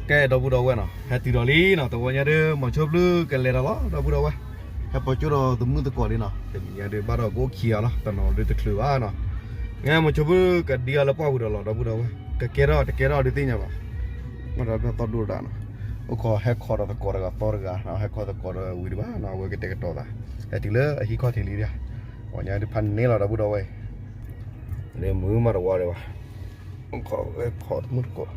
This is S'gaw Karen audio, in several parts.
ကဲ ဒီပုၢ်ဒီဝဲၢ်နီၤ, ဟဲတုၤဒီးလံနီၤ, တဝီညါဒုး မီၤဆိဖျုကလဲၤဒီးလီၤ ဒီပုၢ်ဒီဝဲၢ်, ဟဲပိာ်ကၠိဒီးသမုၣ်သကိးလံနီၤ, တနံၤညါဒုး ဘၣ်ဒီးကအိၣ်ခံဂၤလီၤ, တနီၤဒုးတချုးဘၣ်နီၤ, မီၤဆိဖျုကဒံအီၤလၢပှၢ်ပူၤဒီးလီၤ ဒီပုၢ်ဒီဝဲၢ်, ကကဲထီၣ်တကဲထီၣ်ဒုးသ့ၣ်ညါဘၣ်, မ့ၢ်ဒီးသီၣ်ဒိၣ်တၢ်နီၤ, အိၣ်ခိးဟဲခိးဒီးသကိးတဂၤသီတဂၤနီၤ, ဟဲခိးသကိးဒီးဝံၤဒံးဘၣ်နီၤ, အဝဲကတဲာ်ကတီၤသး, ဟဲတုၤလၢအဟံးခီၣ်ထံးလံဒၣ်, ဝဲညါဒုးဖးန့ၢ်လီၤ ဒီပုၢ်ဒီဝဲၢ်, လၢမုာ်မးတဝီဒံးဘၣ် ခိးဝဲခိးတမုၢ်တကိး,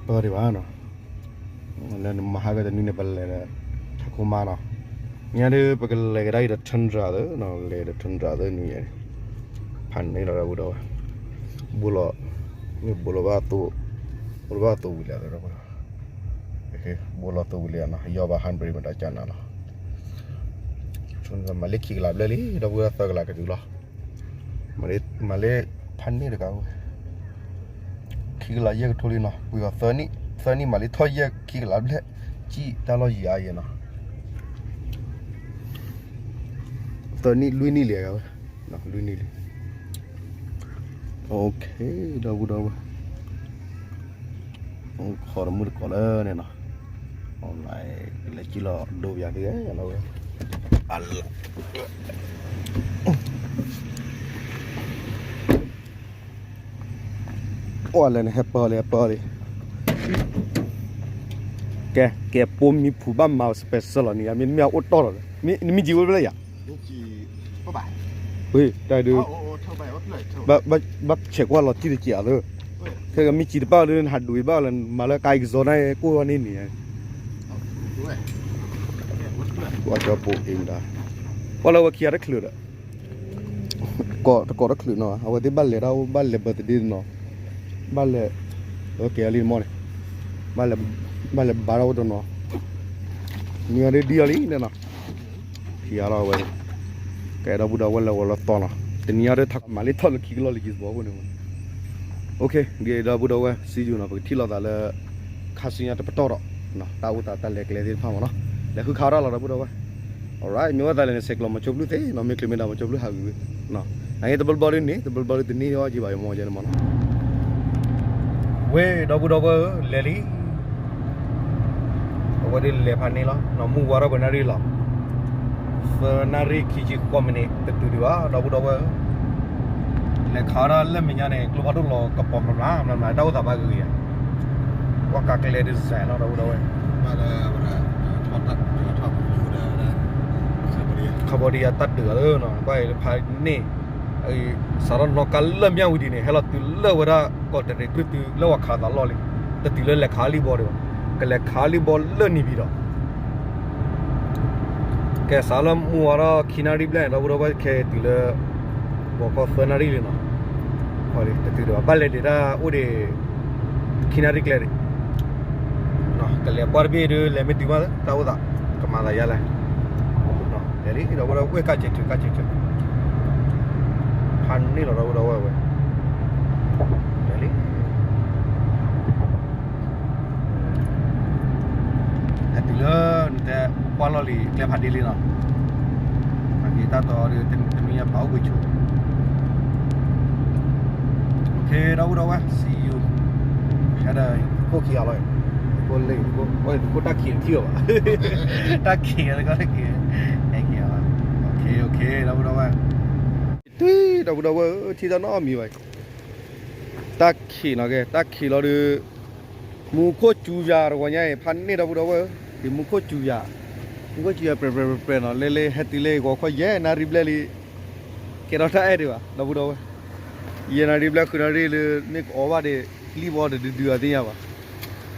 ပၢ်ဒံးဘၣ်နီၤ, လၢနမၤဟးဂီၤတနွံန့ၣ် ပလဲၤဒီး ထးခိၣ်မါနီၤ, ညါဒုး ပကလဲၤကဒါအံၤဒီး Tundra သၢနီၤ, လဲၤဒီး Tundra သၢနွံယဲၢ်န့ၣ်, ဖးန့ၢ်လီၤဒီပုၢ်ဒီဝဲၢ်, ဘိလီၤ, မ့ၢ်ဘိလီၤဘၣ်သိ, ဘိလီၤဘၣ်သိဝံၤလံသၢဒီပုၢ်ဒီဝဲၢ်, ဘိလီၤသိဝံၤလံနီၤ, ယီၢ်ဘၣ် hundred မတၤကနၤလီၤ မၤလၢခံကလးဘျဲၣ်လံ ဒီပုၢ်ဝဲၢ် သၢကလးကတုၤလီၤ, မၤလၢဖးန့ၢ်တကးဝဲ, ခံကလးယဲၢ်ကထိလံနီၤ, ပှ့ၤအီၤသၢနံၣ်, သၢနံၣ်မၤလၢထီၣ်ယဲၢ်ခံကလးဘျဲၣ်, ကံၣ်တၢ်လီၢ်ယံၤအါယဲၢ်နီၤ, သၢနံၣ်လွံၢ်နံၣ်လံအကဝဲ, လွံၢ်နံၣ်လံ, OK ဒီပုၢ်ဒီဝဲၢ် ခိးတမုၢ်တကိးလၢန့ၣ်နီၤ, လဲၤကံၣ်လီၤဒိပယၤသ့ဝဲ, အိၣ်လဲၣ်န့ၣ် ဟဲပၢလံ ဟဲပၢလံ, ကဲ ကဲ ပိာ်မံဖုးဘၣ်မၤ special လီၤန့ၣ် မ့မ့ၢ်အိၣ်တီၢ်လီၤ, နမ့ၢ်ကံၤဝဲဖဲလဲၣ်ယၤ ဝ့ၢ် တၢ်ဒုး ဘၣ်ဆဲးကွၢ်လီၤတံၢ်တစဲးအသၢ, ခဲကမ့ၢ်ကံၤတပၣ်လၢနဟးဒုးဘၣ်လၢ မၤလၢကါအံၤကစီၤန့ၣ် ကိၢ်ဝဲန့ၣ်န့ၣ်, ကွၢ်ကၠီပိအ့မတၤ, ကွၢ်လၢဝဲခံဂၤတချုးဒီး, တကိးတချုးနီၤ အဝဲသ့ၣ်ဘၣ်လဲၤတၢ်အိၣ် ဘၣ်လဲၤ birthday တနီၤ, ဘၣ်လဲၤ, ဝဲကဲအီၤလံမီၢ်န့ၣ်, ဘၣ်လဲၤဘါထီၣ်အိၣ်တနီၤ, မ့ၢ်အီၤဒ်အီၤလံန့ၣ်နီၤ, ခံဂၤလီၤဝဲ, ကဲဒီပုၢ်ဒီဝဲၢ်လၢဂီၤလၢသီနီၤ, တနံၤအံၤဒ်ထးမၤလၢထီၣ်လၢခံကလီၢ်လၢယံၤသဝီဖိန့ၣ်, OK ဒီပုၢ်ဒီဝဲၢ် see you နီၤ, ပကထံၣ်လိာ်သးလၢ ခါဆူညါတပတီၢ်ဒီး, တၢ်အိၣ်သးတၢ်လဲၤကျဲသ့ၣ်တဖၣ်မ့ၢ်နီၤ, လဲၤဃုခးထီၣ်လီၤဒီပုၢ်ဒီဝဲၢ်, alright မ့ၢ်ဝဲသးလဲၣ်န့ၣ် ဆဲးကျိးမီၤဆိဖျုသ့နီၤ, မ့ၢ်ချုးမ့ၢ်ဒၣ်မီၤဆိဖျုဟးဂီၤဝဲ, နာ်က့တဘျီဘျီဒ်န့ၣ် တဘျီဘျီဒ်တန့ၢ်အီၤက့ၤဘၣ် ယမီၢ်ယဲန့ၣ်မ့ၢ်နီၤ, ဝ့ၢ်ဒီပုၢ်ဒီဝဲၢ်ဧၢ လဲၤလံ အဝဲဒ်လဲၤဖးန့ၢ်လီၤ, မုၢ်ဝါထီၣ်ပနၣ်ရံၣ်လီၤ, သၢနၣ်ရံၣ်ခံဆံဃိးမံးနံး တတုၤဒံးဘၣ် ဒီပုၢ်ဒီဝဲၢ်ဧၢ, လဲၤခးဒၣ်လၢမဲာ်ညါန့ၣ် ကျိဖးဒိၣ်လီၤကပီၤမျးမျး မျးမျး တၢ်အိၣ်သးဘၣ်ဂ့ၤဂ့ၤဧါ, ကွၢ်ကးကျဲဒ်စဲးနီၤ ဒီပုၢ်ဒီဝဲၢ်, ခီဘီဒံယၤတၢ်တၢၢ်အသၢနီၤ ဘၣ်အံၤလၢဖးန့ၢ် စးထီၣ်နီၣ်ကါလၢမၠၣ်ဝတံၤန့ၣ် ဟဲလီၤတုၤလၢဝဲဒၣ်ကီးတရံး ပြံၢ်တုၤလၢဝၤခးသးလီၢ်လံ, တတုၤလၢလဲၤခးလံဘီဒံးဘၣ်, ကလဲၤခးလံဘီလၢနံၤဘံၤဒီး, ကဲစးလၢမုၢ်ဝါထီၣ်ခံနၣ်ရံၣ်ဘျဲၣ်န့ၣ် ဒီပုၢ်ဒီဝဲၢ် ခဲအံၤတုၤလၢ ဘီကီၢ်သၢနၣ်ရံၣ်လံနီၤ, တတုၤဒံးဘၣ် ဘၣ်လဲၤဒံးတၢ်အိၣ်ဒံး ခံနၣ်ရံၣ်ကျဲဒံး ကလဲၤကွၢ်တဘ့ၣ်ဒုး လဲၤမ့ၢ်တုၤမးလၢ တၢ်အိၣ်သး ကမၤသးယါလဲၣ်, လဲၤလံ ဒီပုၢ်ဒီဝဲၢ် ကၢ်စဲးထုး ကၢ်စဲးထုး, ဖးန့ၢ်လီၤ ဒီပုၢ်ဒီဝဲၢ်ဝဲ, လဲၤလံ ဟဲတုၤလၢ နတဲကွၢ်လီၢ်လံ ကျဲဖးဒ့လံနီၤ, အက့ၤတၢ်တီဒီး တမံၤညါပာ်အိၣ်ကွံာ်ဆိ, OK ဒီပုၢ်ဒီဝဲၢ် see you, ဟဲဒီး ခိၣ်ခံဂၤလီၤ, ခိၣ်လ့ၣ် ခိၣ်တၢ်ခံးထံၣ်အီၤဘၣ်, တၢ်ခံးတၢ်ခံး, OK OK ဒီပုၢ်ဒီဝဲၢ်, တုၤ ဒီပုၢ်ဒီဝဲၢ် ထံၣ်တၢ်နီတမံၤဘၣ်, တၢ်ခံးနီၤက့ တၢ်ခံးလီၤဒုး မူခိၣ်စူၤယၤတဂီၤညါအံၤ ဖးန့ၢ်ဒီပုၢ်ဒီဝဲၢ်ဧၢ, ဒ်မူခိၣ်စူၤယၤ, မူခိၣ်စူၤယၤပြဲၤပြဲၤပြဲၤပြဲၤနီၤ, လၢလၢဟဲတုၤလၢဂီၤခီယဲၢ်နၣ်ရံၣ်ဘျဲၣ်လံ, ကဲထီၣ်တၢ်အဲၣ်ဒံးဘၣ် ဒီပုၢ်ဒီဝဲၢ်, ယဲၢ်နၣ်ရံၣ်ဘျဲၣ်ဃုနၣ်ရံၣ်လၢ မ့ၢ်ကအီၣ်ဘၣ်ဒီး လံၣ်ဘီတဒုဒုအသ့ၣ်ညါဘၣ်,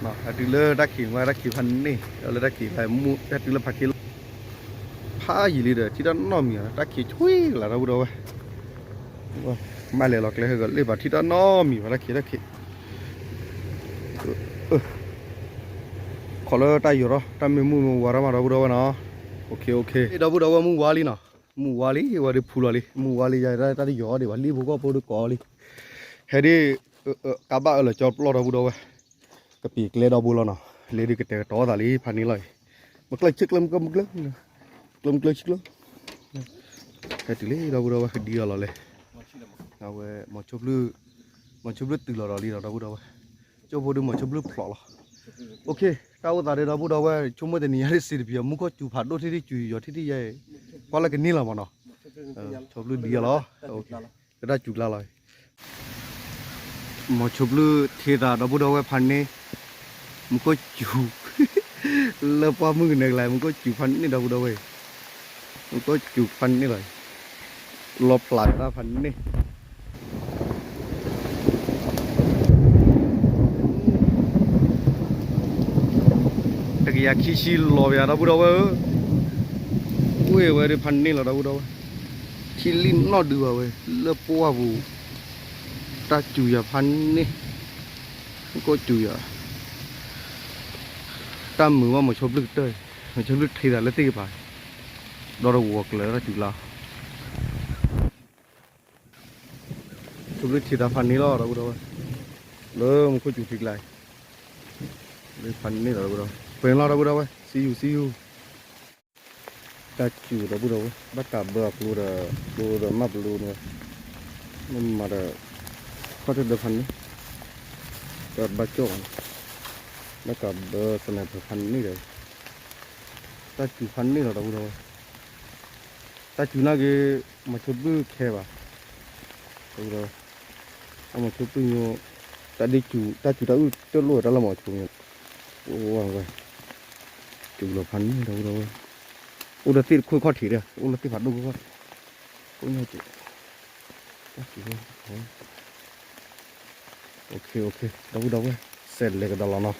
ဟဲတုၤလၢတၢ်ခံးမး တၢ်ခံးဖးန့ၢ် လၢတၢ်ခံးဖးမူ ဟဲတုၤလၢဖးခံလီၤ, ဖးယံာ်လံဒီး ထံၣ်တၢ်နီတမံၤ တၢ်ခံးဆွံကလၤ ဒီပုၢ်ဒီဝဲၢ် ဘၣ်လဲၤလီၤကျဲဟဲကလ့ၢ်ဘၣ် ထံၣ်တၢ်နီတမံၤဘၣ် တၢ်ခံးတၢ်ခံး, ခိးလၢတၢ်ယိာ်ထီၣ် တၢ်မ့ၢ်မုၢ်မ့ၢ်ဝါထီၣ်မး ဒီပုၢ်ဒီဝဲၢ်နီၤ, OK OK ဒီပုၢ်ဒီဝဲၢ် မုၢ်ဝါလံနီၤ, မုၢ်ဝါလံ ဝဲဒုးဖူလီၤလံ မုၢ်ဝါလံ ယၤတၢ်တယိာ်ဒံးဘၣ် လံၣ်ဖိကီၢ်ဖိဒုးကိးလံ, ဟဲဒ် ကါဘၣ်အၢၣ်လီၤကၠီပျီ ဒီပုၢ်ဒီဝဲၢ်, ကပံာ်ကျဲဒီဘိလီၤနီၤ, လၢဒုးကတဲာ်ကတီၤသးလံ ဖးန့ၢ်လီၤအံၤ, မကျၢၢ်ဆံကျၢၢ် မကျၢၢ် မကျၢၢ် မကျၢၢ်ဆံကျၢၢ်, ဟဲတုၤလံ ဒီပုၢ်ဒီဝဲၢ် ကဒံအီၤလီၤလဲၣ် အဝဲ မီၤဆိဘျုးတုၤလီၤဒီးလံဒီး ဒီပုၢ်ဒီဝဲၢ်, ကၠိဖိဒုးမီၤဆိဘျုးဖျိးလီၤ. အိၣ်ခ့, တၢ်အိၣ်သးဒီး ဒီပုၢ်ဒီဝဲၢ် ဆိကမိၣ်တနံၤညါဒ်စံးတပံၤအီၤ မူခိၣ်စူၤဖးဒိၣ်ထံထံစူၤယီၤထံထံယဲ, ကွၢ်လၢကန့ၢ်လီၤမးနီၤ, ဆိဘျုးဒံးလီၤ, ကတၢ်စူၤကျါလီၤ. မီၤဆိဘျုးထံသး ဒီပုၢ်ဒီဝဲၢ် ဖးန့ၢ်, မူခိၣ်စူၤ, လၢပှၢ်မုၢ်ကနၢၤကလါ မူခိၣ်စူၤဖးန့ၢ် ဒီပုၢ်ဒီဝဲၢ်, မူခိၣ်စူၤဖးန့ၢ်လီၤ, လီၤဖျးတၢ်ဖးန့ၢ် တကယၤခံဆံလီၤပယၤ ဒီပုၢ်ဒီဝဲၢ်ဧၢ, ဝ့ၢ်ဝဲဒၣ်ဖးန့ၢ်လီၤ ဒီပုၢ်ဒီဝဲၢ်, ထံလံၣ်နီၣ်ဒုးဘၣ်ဝဲ လၢပှၢ်ပူၤ, တၢ်စူၤယၤဖးန့ၢ်, မူခိၣ်စူၤယၤ, တၢ်မုာ်ဘၣ်မီၤဆိဘျုးကတၢၢ်, မီၤဆိဘျုးထံသးလၢသ့ၣ်ကပၤ, ဒီးတဝီၤကျၢၤတၢ်စူၤကျါ ဆိဘျုးထံသးဖးန့ၢ်လီၤ ဒီပုၢ်ဒီဝဲၢ်, လၢမူခိၣ်စူၤထံကျါအံၤ, လၢဖးန့ၢ်လီၤ ဒီပုၢ်ဒီဝဲၢ်, ပှဲၤလီၤ ဒီပုၢ်ဒီဝဲၢ်, see you, see you. တၢ်စူၤ ဒီပုၢ်ဒီဝဲၢ်, ဘၣ်ကးဘၢအကျိဒီး ကျိဒီးမၢ်ပလိန့ၣ်, မ့ၢ်မၤဒီး ခီၣ်ထံးဒီးဖးန့ၢ်, ဒီးဘၣ်ကၠီၣ်အီၤ, ဘၣ်ကးဘၢ sniper ဖးန့ၢ်ဒီး တၢ်စူၤဖးန့ၢ်လီၤ ဒီပုၢ်ဒီဝဲၢ်, တၢ်စူၤနာ်က့ၤ မီၤဆိဘျုးခဲဘၣ်, ဒီပုၢ်ဒီဝဲၢ်, အမီၤဆိဘျုးညိ, တၢ်ဒ့စူၤ တၢ်စူၤတၢ်အုၣ်တၢ်လိၣ်ဝဲတၢ်လၢမီၤဆိညိ, အိၣ်ဝဲ, စူၤလီၤဖးန့ၢ် ဒီပုၢ်ဒီဝဲၢ်, အိၣ်ဒီးသ့ၣ်တခိၣ်ခီၣ်ထံးဒီး အိၣ်လၢသ့ၣ်ဖးဒိၣ်ခိၣ်ခီၣ်ထံး, ကိးညါက့ၤ, တၢ်စူၤ, အိၣ်ခ့ အိၣ်ခ့ ဒီပုၢ်ဒီဝဲၢ်, စဲးလဲၤကဒီးလီၤနီၤ.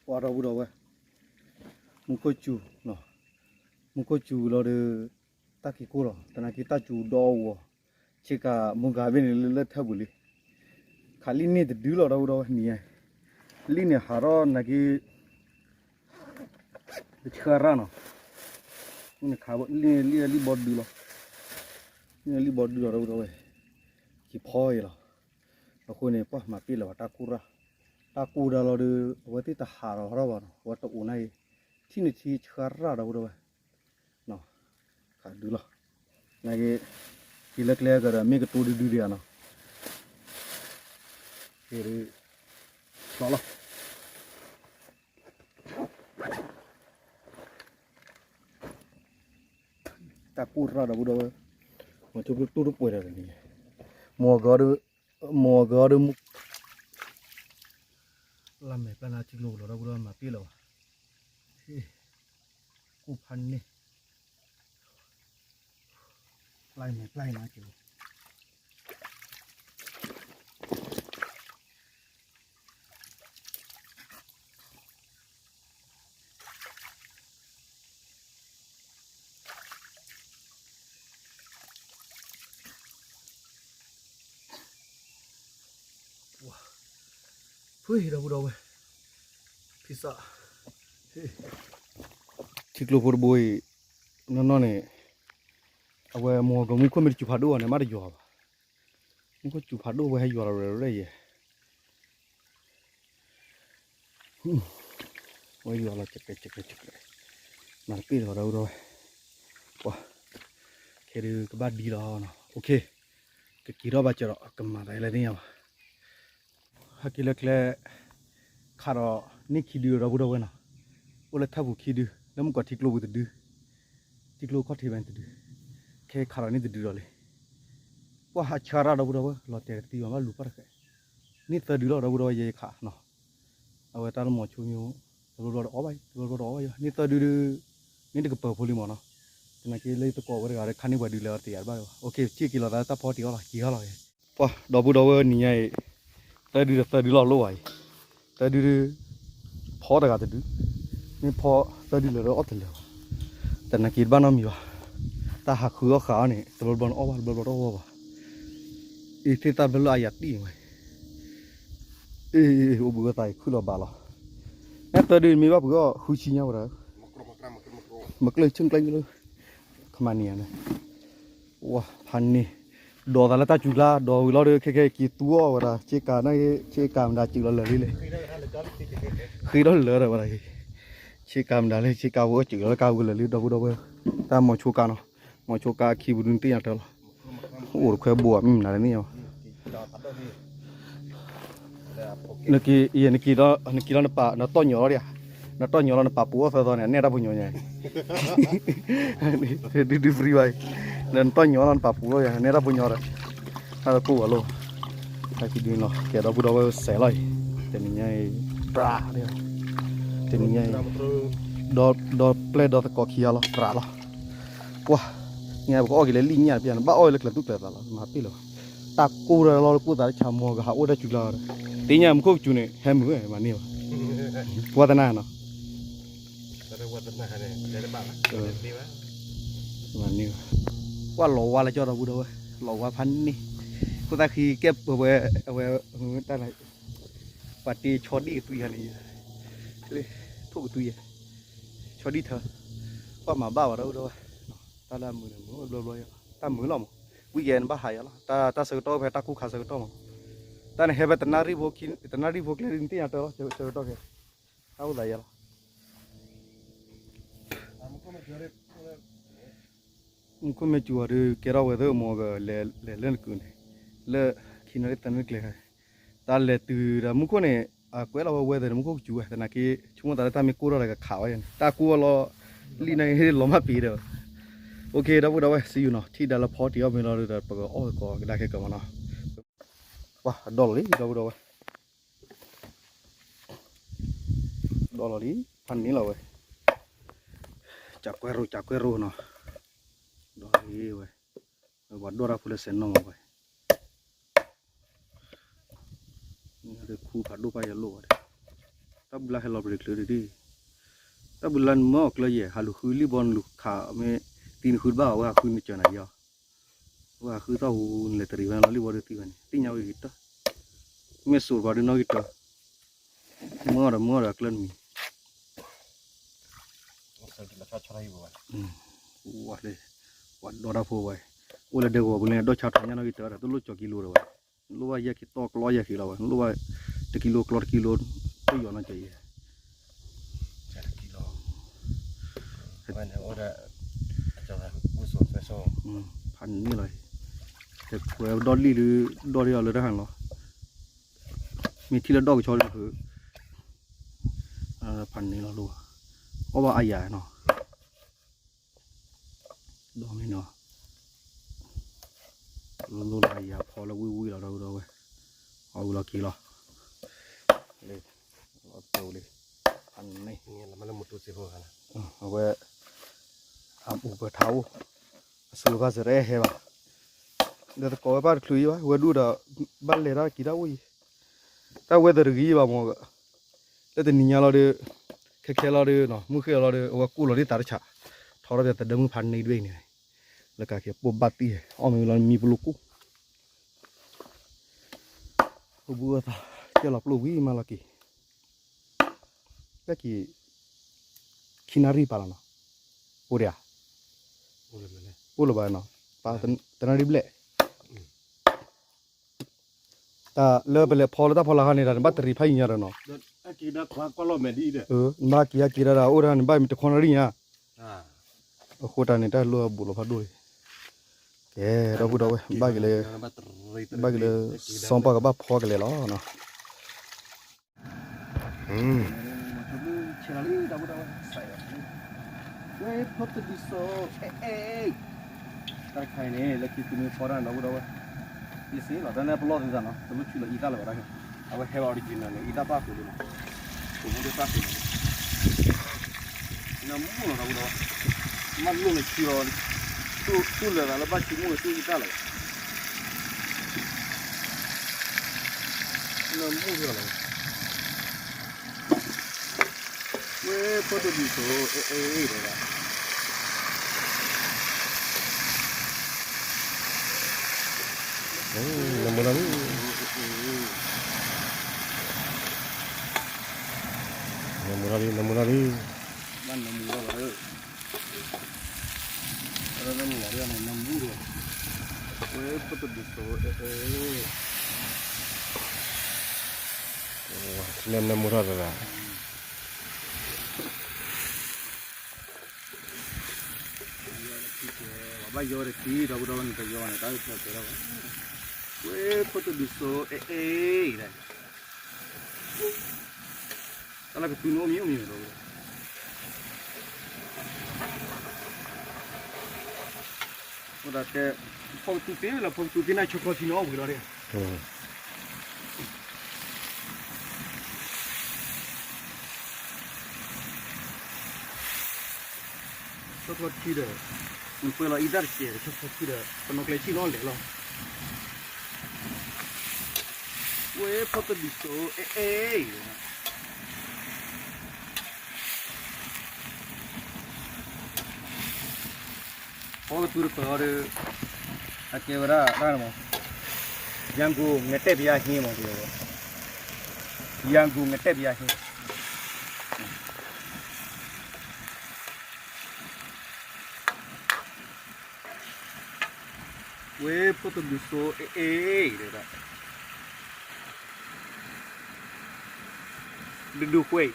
ပှၤ ဒီပုၢ်ဒီဝဲၢ်, မူခိၣ်စူၤ, မူခိၣ်စူၤလီၤဒီး တၢ်က့ၤကိၢ်လီၤ သနာ်က့တၢ်စူၤဒီးအီၤ, ဆ့ကၤမူကၤဘ့ၣ်န့ၣ်လၢလၢထၢပူၤလံ, ခးလံၣ်န့ၢ်တဒုလီၤ ဒီပုၢ်ဒီဝဲၢ် နံၤညါ, လံၣ်န့ၣ်ဟးထီၣ်သနာ်က့ တဆှၢရၣ်နီၤ, လံၣ်န့ၣ်ခးလံၣ်လံၣ်ဘီဒုလီၤ, လံၣ်လံၣ်ဘီဒုလီၤ ဒီပုၢ်ဒီဝဲၢ်, က့ၤဖီအံၤလီၤ, အဃိန့ၣ် ပှၤမၤပ့ၢ်လၢၤဘၣ်တၢ်ကိၢ်ရၣ်, တၢ်ကိၢ်ဒၣ်လီၤဒီး အဝဲသ့ၣ်တဟးထီၣ်ထီၣ်ဘၣ်နီၤ အဝဲတအိၣ်န့ၣ်အံၤ, ထံၣ်န့ၣ်ထံဆှၢရၣ် ဒီပုၢ်ဒီဝဲၢ် ခးဒုလီၤ, နာ်က့, က့ၤလၢကျဲကဒီး မ့ၢ်ကတိၤဒုဒုဒံးဧါနီၤ, က့ၤဒု, လီၤလီၤ, တၢ်ကိၢ်ရၣ် ဒီပုၢ်ဒီဝဲၢ်, မီၤဆိဘျုးတိၢ်တပှဲၤဒီးန့ၣ်, မိၢ်ဂီၤဒီး, မိၢ်ဂီၤဒီးမူ လၢမဲာ်ပျၢ်နၤထံကျိပူၤလီၤ ဒီပုၢ်ဒီဝဲၢ် မၤပ့ၢ်လၢၤဘၣ်, ကိၢ်ဖးန့ၢ်, ပျၢ်မဲာ်ပျၢ်နၤက့ၤ ဖုဟံး ဒီပုၢ်ဒီဝဲၢ်, ဖံစး, ထံကျိဖိတဘိအံၤ, နီၢ်နီၢ်န့ၣ်, အဝဲမိၢ်ဂီၤမူခိၣ်မ့ၢ်တစူၤဖးဒိၣ်ဘၣ်န့ၣ် မ့ၢ်တယွၤဘၣ်, မူခိၣ်စူၤဖးဒိၣ်ဝဲဟဲယွၤလီၤရၢၢ်ရၢၢ်ယဲၢ် ဝဲယွၤလီၤ ကကဲကကဲကကဲ, မၤတပ့ၢ်လီၤ ဒီပုၢ်ဒီဝဲၢ်, ပှၤ, ခဲဒုးကဘၣ်ဒံလီၤနီၤ okay, ကက့ၤထီၣ်ဘၣ်စၢၤဒီး ကမၤသးလၢသ့ၣ်ညါဘၣ်, ဟဲက့ၤလၢကျဲ, ခးဒီးန့ၢ်ခံဒု ဒီပုၢ်ဒီဝဲၢ်နီၤ, အိၣ်လၢထၢပူၤခံဒု လၢမုၢ်ကီၤထံကျိပူၤတဒု, ထံကျိခီၣ်ထံးဘၣ်န့ၣ်တဒု, ခဲခးဒီးန့ၢ်တဒုဒီးလံ ပှၤဟးဆှၢရၣ် ဒီပုၢ်ဒီဝဲၢ် လီၤတဲာ်တသံဘၣ် ဘၣ်လူၤပှၢ်တဃဲး, န့ၢ်သၢဒုလီၤ ဒီပုၢ်ဒီဝဲၢ် ယဲယခးနီၤ, အဝဲတၢ်လၢမိၤဆိမ့ၢ်, တဘျီဘျီတအီၣ်ဘၣ်အံၤ တဘျီဘျီတအီၣ်ဘၣ်အံၤ န့ၢ်သၢဒုဒု, န့ၢ်တကပၤဖိလံမးနီၤ, သနာ်က့လၢယသကိးဝဲတဂၤဒီး ခါန့ၢ်ပှဲၤဒုလဲၣ် တယာ်တဘၣ်လၢၤဘၣ် okay, စ့ၢ်က့ၤလီၤသးလၢတၢ်ဖီတံၢ်အီၣ်လီၤ က့ၤအီၣ်လီၤ, ပှၤ ဒီပုၢ်ဒီဝဲၢ်နံၤညါအံၤ, သၢဒုဒီးသၢဒုလီၤလိၣ်ဘၣ်အံၤ, သၢဒုဒု ဖီတဂၤတဒု, မ့ၢ်ဖီသၢဒုလၢာ်လၢအီၣ်တလၢာ်ဘၣ်, သနာ်က့တဘၣ်နီတမံၤဘၣ်, တၢ်ဟးဃုအီၣ်ဃာ်အီၣ်န့ၣ် တဘျီဘျီနအီၣ်ဘၣ် တဘျီဘျီတအီၣ်ဘၣ်, အ့ၣ် သ့ၣ်သၣ်ဘျၢလၢအယၤတံၢ်ဝဲ, အ့ၣ် အိၣ်ဘှံးဝဲသးအံၤခုၣ်လီၤဘၣ်လီၤ, နသၢဒုမ့ၢ်ဘၣ်ပှ့ၤအီၣ်ဃုဆံညါဝဲဒၣ်, မကျၢၢ်ဆၢၣ်ကျဲလၢ ခမၤန့ၣ်န့ၣ် ဝဲဖးန့ၢ်, ဒီးသးလၢတၢ်စူၤကျါ ဒီးဝံၤလီၤဒီး ခဲကဲက့ၤသူအီၣ်ဝဲဒၣ် ဆ့ကၤန့ၣ် ဆ့ကၤမတၤစူၤလီၤလၢာ်လံလဲၣ်, ဃ့ထီၣ်လၢာ်ဒီးဝဲဒၣ်, ဆ့ကၤမတၤလၢဆ့ကၤဝဲစူၤလီၤလၢကါဝံၤလၢာ်လံ ဒီပုၢ်ဒီဝဲၢ်, တၢ်မီၤဆိကါနီၤ, မီၤဆိကါခံပူၤဒုးနသ့ၣ်ညါတၢ်လီၤ, အိၣ်တခွဲဘိဧါ မ့ၢ်မနုၤလဲၣ်န့ၣ်, နက့ၤ နက့ၤလီၤနပာ် နတီၢ်ညီလီၤဒံးဧါ, နတီၢ်ညီလီၤနပာ်ပူၤအီၣ်သၢသီန့ၣ် နဲၣ်တၢ်ဖိညီညါ, ဒုဒု free ဘၣ်အံၤ, နတီၢ်ညီလီၤနပာ်ပူၤလီၤယၤ နဲၣ်တၢ်ဖိညီဒီး, တၢ်ကိၢ်ဂီၤလိာ်, တၢ်ခံဒုလီၤ ကဲဒီပုၢ်ဒီဝဲၢ်စဲးလီၤအံၤ, တနံၤညါအံၤ, ပြး, တနံၤညါအံၤ, ဒီပျဲၢ်ဒီသကိးခံဂၤလီၤ ပြးလီၤ, ကွၢ်, ညါပကအီၣ်က့ၤလၢလံၣ်ညၣ်တပျၢ်န့ၣ် ဘၣ်အီၣ်လၢကျဲၤသူၣ်ကျဲၤသးလီၤ မၤပ့ၢ်လၢၤဘၣ်, တၢ်ကိၢ်ဒီးလီၤလၢကိၢ်သးတဆးမီၤကဟးအိၣ်တၢ်စုကျါဒီး, သ့ၣ်ညါမူခိၣ်ကစူၤန့ၣ် ဟဲမုာ်ဝဲ မၤန့ၢ်ဘၣ်, ဝါသနာနီၤ မၤန့ၢ်ဘၣ်, ကွၢ်လီၤဝါလၢကၠီဒီပုၢ်ဒီဝဲၢ်, လီၤဝါဖးန့ၢ်, ခိၣ်သၣ်ဃံကဲဝဲ, အဝဲ, တၢ်, ပှၤတ့ဆီဒံၣ်ကသွံယၤန့ၣ်, ထိၣ်ကသွံယၤ, ဆီဒံၣ်ထၢ, ကွၢ်မၤဘၣ်ဝဲဒီပုၢ်ဒီဝဲၢ်, တၢ်လၢအမုာ်န့ၣ် မုာ်ဘျီဘျီယၤလီၤ တၢ်မုာ်လီၤမး, ဝံၤကဲနဘၣ်ဟးယၤလီၤ တၢ်ဆၢကတီၢ်ဖဲတၢ်ကူၣ်ခါဆၢကတီၢ်မး, တၢ်န့ၣ်ဟဲဖဲတနၣ်ရံၣ်ဖိ, တနၣ်ရံၣ်ဖိကျဲဒုးနသ့ၣ်ညါတၢ်လီၤ ဆၢကတီၢ်ခဲ, တၢ်အိၣ်သးယၤလီၤ မူခိၣ်မ့ၢ်စူၤအီၤဒီး ကဲထီၣ်ဝဲသ့ၣ်မီၤက လဲၤလၢနကုန့ၣ်, လၢခံန့ၣ်သနၢၣ်ကျဲ, တၢ်လဲၤတုၤဒီးမူခိၣ်န့ၣ် အကွဲးလီၤဝဲဝဲသ့ၣ်န့ၣ် မူခိၣ်ကစူၤဝဲ သနာ်က့ ဆိကမိၣ်သးလၢတၢ်မ့ၢ်ကိၢ်ထီၣ်ဒီးကခးဝဲန့ၣ် တၢ်ကိၢ်အလီၤ, လံၣ်န့ၣ်လီၤမၢ်ပ့ၤဒီး, OK ဒီပုၢ်ဒီဝဲၢ် see you နီၤ ထံၣ်ဒါလၢဖီတံၢ်အီၣ်မ့ၤလီၤဒီး ပကအီၣ်ကီးကဒါခဲကမၤနီၤ, ပှၤအဒိၣ်လီၤလံ ဒီပုၢ်ဒီဝဲၢ် ဒီလီၤလံ, ဖးန့ၢ်လီၤဝဲ, ကကွဲးရိကကွဲးရိနီၤ, ဒီလီၤဝဲ, ပှၤဒိၣ်တၢ်ဖိလၢစဲးနီၣ်မးဝဲ, ခူဖးဒိၣ်ပၢ်ယလိၣ်ဝဲ, တၢ်ဘုလါဟဲလီၤပရံးချုးဒ်, တၢ်ဘုလါနမၢအီၤကျၢၤယဲၢ် ဟးလူၤဃုလံၣ်ဘီနလူၤခးမ့ၢ်, သံနဃုတဘၣ်အဝဲဟးဃုနကၢၤနၤယီၤ ဝဲဟးဃုသီၣ်ဟူနလဲၤတရံးဝဲလီၤလံၣ်ဘီဒုးသံဝဲန့ၣ် သ့ၣ်ညါဝဲဂ့ၤတၢၢ်, မ့ၢ်စိာ်ပှၤဒုးနီၣ်ဂံၢ်တၢၢ်, မၢအီၤဒီးမၢအီၤဒီးအကျၢၢ်နမံၤ, ဝဲ, ပှၤဒီတၢ်ဖိဝဲ, အိၣ်လၢဒဲကဝီၤပူၤလၢဒိၣ်ဆါထီၣ်ညါနီၣ်ဂံၢ်တၢၢ်ဒီး တလိၣ်ကၠီၤကံလိဒီးဝဲ, လိၣ်ဘၣ်ယဲၢ်က့ၤတီၢ်ကျီယဲၢ်က့ၤလီၤဝဲ လိၣ်ဘၣ်, တကံလိကျီတကံလိ, တယီၤနီၣ်ကၠီၤယဲၢ် ဖးန့ၢ်လီၤ, ဟဲခွဲးဒီလံၣ်ဒုး, ဒီလံၣ်အီၤလၢတၢ်ဟးလီၤ, မ့ၢ်ထံၣ်လၢဒီကဆီဒုး, ဖးန့ၢ်လီၤလိၣ်, အီၣ်ဘၣ်အါယၤနီၤ, ဒီမ့ၢ်နီၤ, လိၣ်လိၣ်လၢအယၤဖီလၢဝံၣ်ဝံၣ်လီၤဒီးဝဲ, အီၣ်ဝံၤလီၤက့ၤလီၤ, လၢ, လီၤတၢ်ဝံၤလံ, ဖးန့ၢ် အဝဲ, အအိၣ်ပၢၢ်ထးအိၣ်, အစှၤဘၣ်စဲးတအဲၣ်ဟဲဘၣ်, ဒီးသကိးဝဲပၢ်တချုးယံၤဘၣ် ဝဲဒူၣ်ဒီး, ဘၣ်လဲၤတၢ်က့ၤတၢ်အိၣ်ယံၤ, တၢ်ဝဲသရဂံၤယံၤဘၣ်မ့ၢ်, လၢတနံၤညါလီၤဒီး, ခဲခဲလီၤဒီး မုၢ်ဃ့ၢ်လီၤဒီး အဝဲကိၢ်လီၤဒ်သးတဆး, ထီထီၣ်ဒီးသဒၢမုၢ်ဖးန့ၢ်တဘ့ၣ်န့ၣ်, လၢကးက့ၤပိာ်ဘၣ်သံ, အီၣ်မ့ၤဝံၤလီၤမံပလိၣ်ကိၢ် အိၣ်ဘှံးအိၣ်သါ, ကဲလီၤပျိၢ်ဝံၤမးလီၤက့ၤ, လၢက့ၤ, ခံနၣ်ရံၣ်ပာ်လီၤနီၤ, အိၣ်ဒံးဧါ, အိၣ်လၢၤဘၣ်နီၤ, ပာ်တနၣ်ရံၣ်ဘျဲၣ်, တၢ်လၢပလဲၤဖီလၢတၢ်ဖီလာ်ခါန့ၣ်ဒီး နဘၣ်တရံးဖးယံၤညါဒီးနီၤ, နဘၣ်က့ၤဟဲက့ၤဒီးဒီး အိၣ်တၢ်န့ၣ် ဘၣ်မ့ၢ်တခီနၣ်ရံၣ်ညါ, အဃိတၢ်န့ၣ် တၢ်လိၣ်အဘူးလီၤဖးဒိၣ်လံ ကဲ, ဒီပုၢ်ဒီဝဲၢ် ဘၣ်က့ၤလၢ, ဘၣ်က့ၤလၢ, စီၤပၤကဘၣ်ဖီကလဲာ်လီၤနီၤ, ဝဲ, ဖီတဒုးစိ, အဲ, တၢ်တခါအံၤန့ၣ် လၢခံသုမ့ၢ်ဖီတၢ်ဒီပုၢ်ဒီဝဲၢ်, ယစ့လီၤ တၢ်န့ၣ်ပလီၢ်သုသးနီၤ တလိၣ်ဆူၣ်လီၤအံသၣ်လၢၤဘၣ်တၢ်, အဝဲဟဲဘၣ် original န့ၣ် အံသၣ်ပၣ်ဃုာ်လံနီၤ, ပမ့ၢ်တၢ်ပၣ်ဃုာ်လံနီၤ နမိၢ်လီၤဒီပုၢ်ဒီဝဲၢ်, မ့ၢ်လိၣ်န့ၣ်ဆူၣ်လီၤ, ဆူၣ်လၢာ်သးလၢဘၣ်ဆူၣ်မိၢ်န့ၣ်ဆူၣ်အံသၣ်လၢၤဘၣ်, နမိၢ်လီၤလီၤ, ဝဲဖီတဒုးစိ, အဲ, အဲ, အဲ, ဒီး, နမူၤလီၤလံ, နမူၤလီၤလံ, နမူၤလီၤလံ, ဘၣ်နမူၤလီၤလီၤ, နမူၤလီၤလံ, ဝဲဖီတဒုးစိ, အဲ, အဲ, နမူၤထီၣ်တဂၤ ပှၤဘၣ်ယီတထံၣ် ဒီပုၢ်ဒီဝဲၢ်န့ၣ် တယီန့ၣ် တၢ်အုၣ်ဖျဲၣ်ကဲထီၣ်ဘၣ်. ဝဲဖိတဒုစိ အဲအဲအံၤဒီး တၢ်လၢကသူန့ၣ်အိၣ်မံၤအိၣ်မံၤဒီး အိၣ်ဒၣ်တဲ ဖီကသူသ့လီၤ ဖီကသူသ့န့ၣ် ဆၢခီဆံန့ၣ်အီၣ်ဝံၤလီၤဒီး ဆၢခီဆံဒီး နပှဲၤလီၤအံသၣ်တစဲးဒီး ဆၢခီဆံဒီး ပနီၣ်ကျဲဆံလီၤလဲၤလီၤ. ဝဲဖီတဒုစိ အဲအဲအံၤ ဖီကသူတပၢၤအီၤဒီး အကဲဝဲဒၣ်တၢ်န့ၣ်မး ရန်ကုန်ငတက်ပြားဟင်းမး တဲဝဲ ရန်ကုန်ငတက်ပြားဟင်း ဝဲဖိတဒုစိ အဲအဲအံၤဒီး ဒူဒူကွ့ၢ်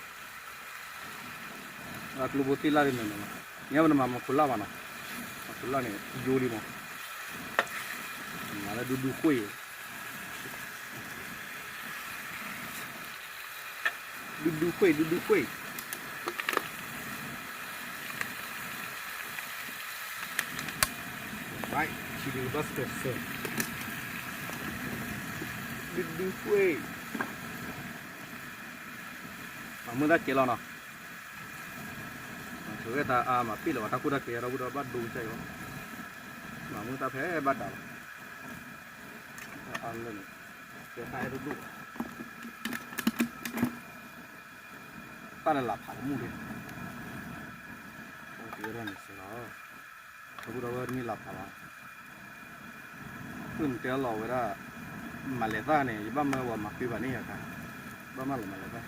အကျိဘိသ့ၣ်လၣ်ဒ်န့ၣ်နီၤ, ညါပနမၤမၤခိလၣ်ဘၣ်နီၤ, မၤခိလၣ်န့ၣ် ယိလံမး, မၤလၢဒူဒူကွ့ၢ်, ဒူဒူကွ့ၢ် ဒူဒူကွ့ၢ်, ဆံးဒုဘၣ်စၢၤစၢၤ, ဒူဒူကွ့ၢ်, မၤမုၢ်တၢ်ကဲလီၤနီၤ, မၤစၢၤဝဲတၢ်အါမးပ့ၢ်လၢၤဘၣ် တၢ်ခိၣ်တၢ်ခံဒီပုၢ်ဒီဝဲၢ်ဘၣ်ဒိကစၢ်အံၤလီၤ, မၤမုၢ်တၢ်ဖဲဘၣ်ဒၣ်လီၤ, တၢ်အါလၢန့ၣ်, ကဲတၢ်အဲၣ်ဒိၣ်ဒိၣ်, တၢ်လၢလၢဖးတမုၢ်လံ, တၢ်ကဲထီၣ်န့ၣ်စ့လီၤ, ဒီပုၢ်ဒီဝဲၢ်တမ့ၢ်လၢဖးလီၤ, ဃုနတဲလီၤဝဲဒၣ်, မၤလဲၤသၣ်န့ၣ် ယဘၣ်မၢဝဲမၤဃ့ဘၣ်န့ၣ်ယၤခါ, ဘၣ်မၢလီၤမၤလဲၤသၣ်,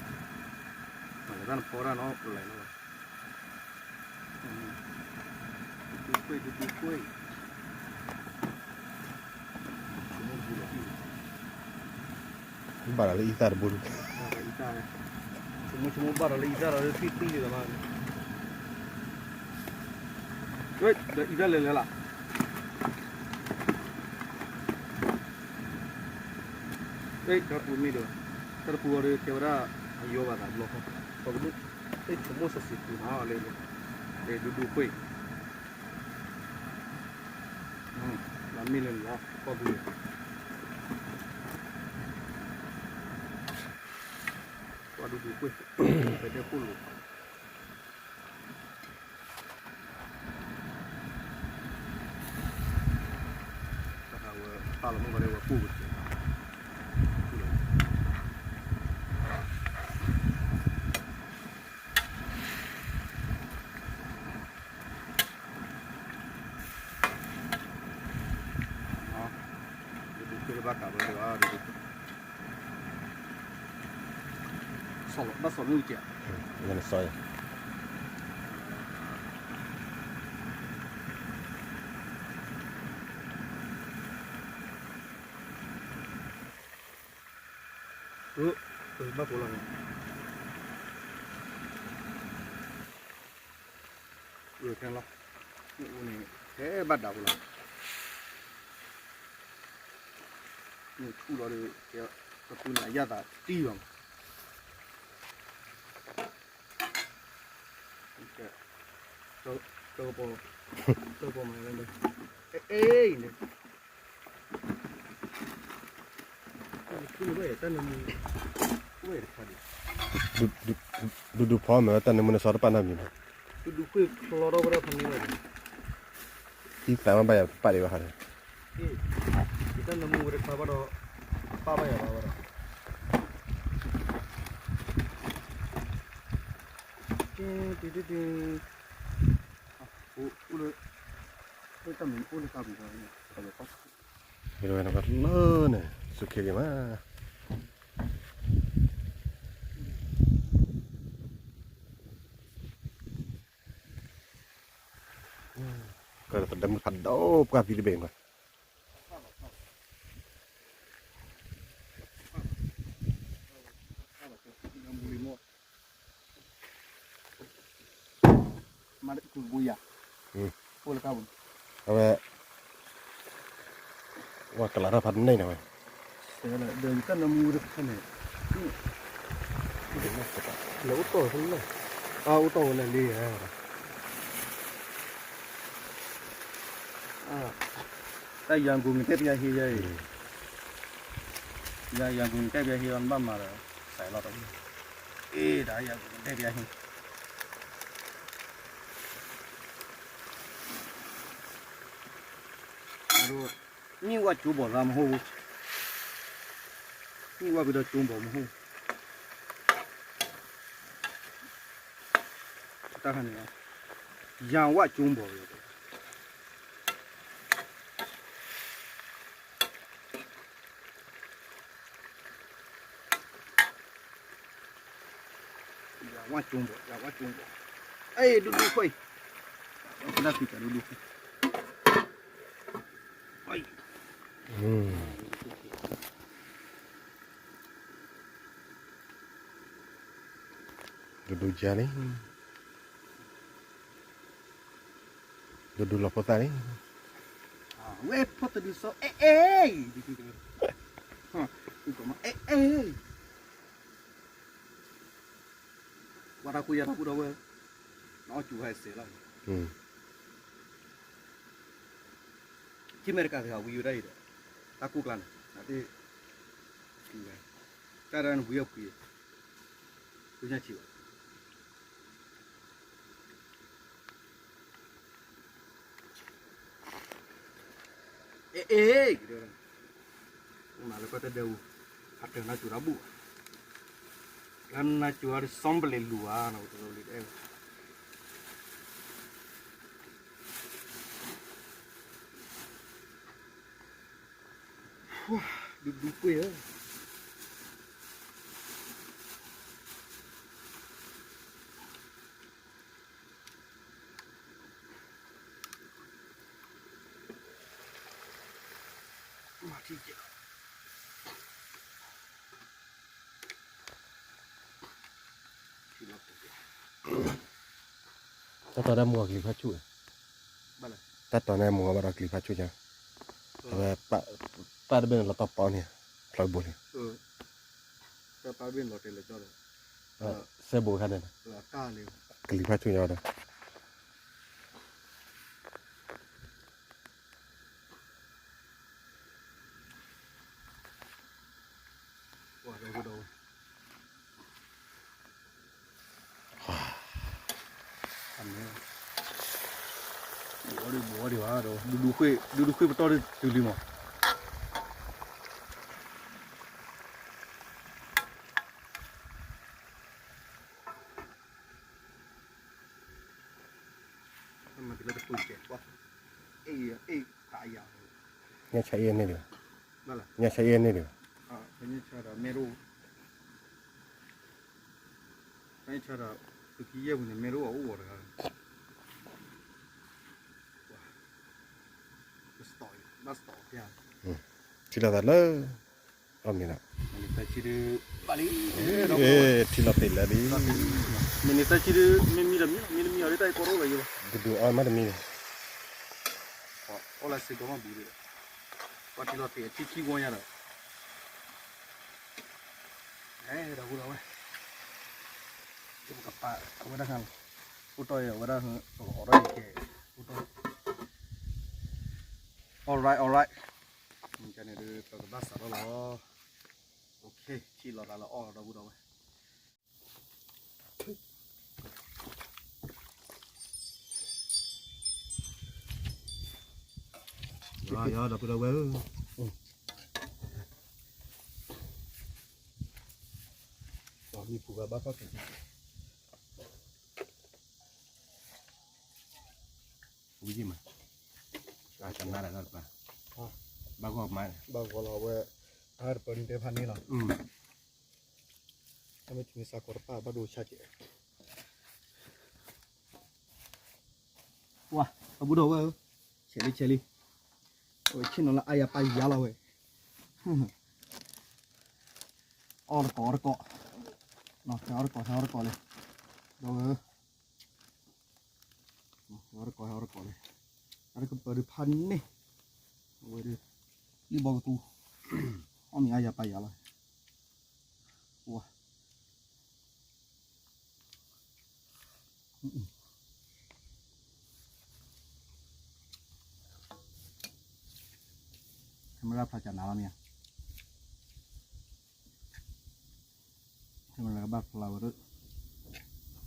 မၤလဲၤသၣ်န့ၣ်ဖီဒၣ်နီတလဲၤလီၤ, ဒူဒူကွ့ၢ် ဒူဒူကွ့ၢ် ဘၣ်ဒီးလၢအံသၣ်တဘိ, ဆိကမိၣ်ဆိကမိၣ်ဘၣ်ဒီးလၢအံသၣ်ဒီးလၢသံၣ်သံၣ်လံလီၤမး, ဒီးအံသၣ်လဲၤလဲၤလီၤ, တၢ်ပူၤမ့ၢ်ဒီး, တၢ်တပူၤအီၤဒီးကဲဝဲဒၣ်, အယီၤဘၣ်သးဘျီဃီ, ပကဒိၣ်, ဆိကမိၣ်စ့ၢ်စ့ၢ်ပူၤနီၤလၢ, လၢဒူဒူကွ့ၢ် လၢမ့ၢ်လၢလီၤ ကီၢ်ပူၤန့ၣ်, ကွၢ်ဒူဒူကွ့ၢ်, ဖဲတဲခိၣ်လိာ်, တၢ်ဝဲပာ်လီၤမုၢ်ကီၤဒဲးဝဲပူၤကတၢၢ် စီၤလီၤ ဘၣ်စီၤမုၢ်ကဲး, ယနစီၤယၤ, ဘၣ်ကိးလီၤန့ၣ်, အၢ ခဲလီၤ, မ့ၣ်အူန့ၣ် ဟဲဘၣ်ဒၣ်ဖိလီၤ, မ့ၣ်ထူၣ်လီၤဒီး ကဲ, ကသူန့ၣ်အယၣ်သးတံၢ်လီၤ, ကဲ, ကဲကပီၤ, ကဲကပီၤမၤဝဲဒီး, အဲ အဲ အံၤန့ၣ် ဒူဒူဖီမ့ၢ်ဝဲတၢ်နၢမူန့ၣ် စီၤတပာ်နီတမံၤဘၣ်, ဒူဒူကွ့ၢ်ချီထီၣ်ဝဲဒၣ်ဖဲန့ၣ်လီၤ, သံသးမ့ၢ်ဘၣ်ယၤပာ်ဒံးဘၣ်ဃးဒီး, ယတၢ်နၢမူဝဲတခါဘၣ်ဒီး, ပာ်ဘၣ်ယၤဘၣ်ဝဲဒီး, တ့တ့တ့တ့, အိၣ်လၢ, တၢ်မ့ၢ်အိၣ်လၢတၢ်ပူၤဘၣ်န့ၣ်, လၢန့ၣ် စူးခဲက့ၤမး, ကဒီးသဒၢမုၢ်ဖးဒိၣ်ပှၢ်သံတဘ့ၣ်မး, မၤတကူးဘိယၤ, အိၣ်လၢကါပူၤ, အဝဲ ဝဲကလၤတၢ်ဖးတန့ၢ်န့ၣ်ဝဲ, ဒီးယတၢ်နၢမူတဖၣ်န့ၣ် လၢအိၣ်တီၢ်ဝဲလၢ အအိၣ်တီၢ်ဝဲလၢလံ, တၢ်ယၤကိၤကတဲပယၤဟံးယဲအံၤ, ယၤယၤကိၤကတဲပယၤဟံးလီၤ နဘၣ်မၤဒီး စးလီၤတၢ်, အ့ တၢ်ယၤကိၤကတဲပယၤဟံး မ့ၢ်ဝဲကၠိဘီၣ်သးမဟိ, မ့ၢ်ဝဲပဒီးကၠိဘီၣ်မဟိ, တၢ်ခါန့ၣ်, ယၤဝဲကၠိဘီၣ်, ယၤဝဲကၠိဘီၣ်, ယၤဝဲကၠိဘီၣ်, အဲ ဒူဒူခွဲ, ဒူဒူခွဲ, ဒူဒူယၤန့ၣ်, ဒူဒူလီၤဖိသၣ်န့ၣ်, ဝဲဖိတဒုစီ အဲ အဲ အဲ အဲ ပှၤတၢ်ကူယၤတၢ်ကူဒီးဝဲ, နအီၣ်စူၤဟဲစဲးလီၤ, ထံမဲာ်တကးတဂၤဝံၤဝဲဒၣ်အံၤဒီး, တၢ်ကူကျါန့ၣ်, နသ့ၣ်, ကူဝဲ, တၢ်ဒၣ်နဝံၤအီၣ်ဖှံ, ကူညါဆံးဘၣ် အဲ အဲ မၤလၢကီၢ်တဒဲဝူ, အတၢ်နါစိၤတၢ်ဘူၣ်ဘၣ်, လၢနါစိၤအီၤဒီး ဆီဘလ့ၣ်လူၤဧါ, ဒူဒူကွ့ၢ်ဧၢ မၤထံကဲးလီၤ, တၢ်တီၤန့ၣ်မ့ၢ်အကလံၤဖးဆူၣ်, တၢ်တီၤန့ၣ်မ့ၢ်ဘၣ်ဒီးကလံၤဖးဆူၣ်ညါ, အဝဲ, ပၢ်တဘ့ၣ်န့ၣ်လီၤတီၢ်ပီန့ၣ်, ဖျီဘိလံ, ပၢ်တဘ့ၣ်န့ၣ်လီၤတဲာ်လီၤကၠီဒီး, စဲဘိးခါန့ၣ်, ကလံၤဖးဆူၣ်ညါဒီး ဒူဒူခွံ ဒူဒူခွံပတီၢ်တုၤလံမး. ညၣ်ဆါအ့န့ၣ်ဒံးဘၣ်, ညၣ်ဆါအ့န့ၣ်ဒံးဘၣ်, ညၣ်ဆါဒီး သုကယဲၢ်ပူၤန့ၣ် မ့ၢ်တအိၣ်အအိၣ်တဂၤ, ဘၣ်စတီၣ်ဖဲ, ထံလီၤသးလၢ, အမ့ၢ်လီၤ, ထံလီၤသးလၢလံ, မ့ၢ်န့ၢ်သၢဆံဒု, မ့ၢ်မံဒီးမံလီၤ, မ့ၢ်တမံအီၤဒ်တၢ်အံၤကီတအိၣ်လၢၤယိၤလီၤ, တဒုးအီၣ်မးတမံန့ၣ်, အီၣ်လၢစ့ၢ်ကီးမးဘူးဒီး, ပှၤထံလီၤသးအထံခံဝီညါဒီး ဒီပုၢ်ဒီဝဲၢ်, ကပာ်အဝဲဒၣ်, အိၣ်တီၢ်အဝဲဒၣ်, ပကအီၣ်ထီၣ်ယကဲ, အိၣ်တီၢ်, alright alright, န့ၣ်ဒုးပကဘၣ်စးထီၣ်လီၤ, ထံလီၤသးလၢအီၣ်ဒီပုၢ်ဒီဝဲၢ်. ယဒီပုၢ်ဒီဝဲၢ်ဧၢ, မံၤဖုးဘၣ်ဘၣ်ဖီၣ်က့ၤ, ဝံၤယံၤမး, ကနါဒီးတပၤ, ဘၣ်ဂီၢ်မး, ဘၣ်ဂီၢ်လီၤဝဲ, အတပၢၢ်နံၤတဲဖးန့ၣ်လီၤ. အမ့ၢ်ထံမ့ၢ်ဆါကီတပၣ်ဘၣ်ဒိဆါကဲး, ပှၤ, အဘူးဒီးဝဲဧၢ, ဆဲးလံဆဲးလံ, အဝဲဆ့ၣ်နီၤလၢအါယၤပာ်ယၤလီၤဝဲ, အီၣ်တကိးအီၣ်တကိး, ဟဲအီၣ်တကိးဟဲအီၣ်တကိးလံ, ဒီးဝဲဧၢ ဟဲအီၣ်တကိးဟဲအီၣ်တကိးလံ, တၢ်တကပၤဒုးဖးန့ၢ်, အဝဲဒုး လံၣ်ဘီကသူ, အီၣ်မ့ၤအါယၤပာ်ယၤလီၤ, ဝါ camera ဖျါကနၤလီၤမ့ၢ်ဧါ, camera ကဘၣ်ဖျါဝဲဒၣ်,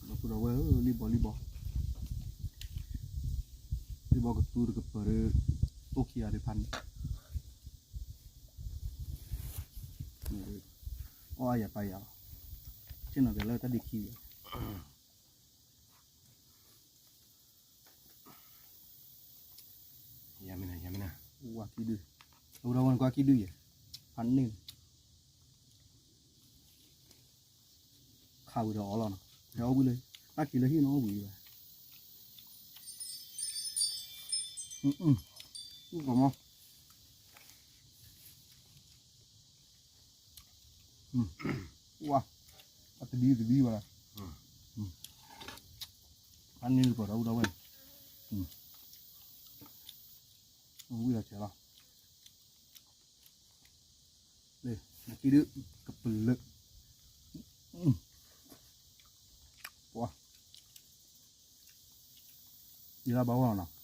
ဒီပုၢ်ဒီဝဲၢ်ဧၢ လံၣ်ဘီလံၣ်ဘီ, လံၣ်ဘီကသူတကပၤဒုး, အိၣ်ခံဂၤဒုးဖးန့ၢ်, အီၣ်အါယၤပာ်ယၤလီၤ, ဆ့ၣ်နီၤက့ၤလၢတၢ်ဒ့ခံဂၤ ယၤမ့ၢ်နၤ ယၤမ့ၢ်နၤ, ဝၤခံဒု, အဝဲဒၣ်ဝဲနကွၢ်ခံဒုယဲၢ်, ဖးန့ၢ်, ခးဝံၤဒီးအီၣ်လီၤနီၤ, ဟဲအီၣ်ဝံၤလၢ, တၢ်က့ၤလၢဟံၣ်နီၤအီၣ်ဝံၤလီၤ, အူကမီၤ ဝါ, အတဒံတဒံဘၣ်လီၤ, ဖးန့ၢ်လံပီၤဒီးအူဒီးဝဲ, ဝံၤဒီးဆဲးလီၤ, နကံဒုး, ကပလၢ, ဝါ, ယလၢဘၣ်ဝဲနီၤ,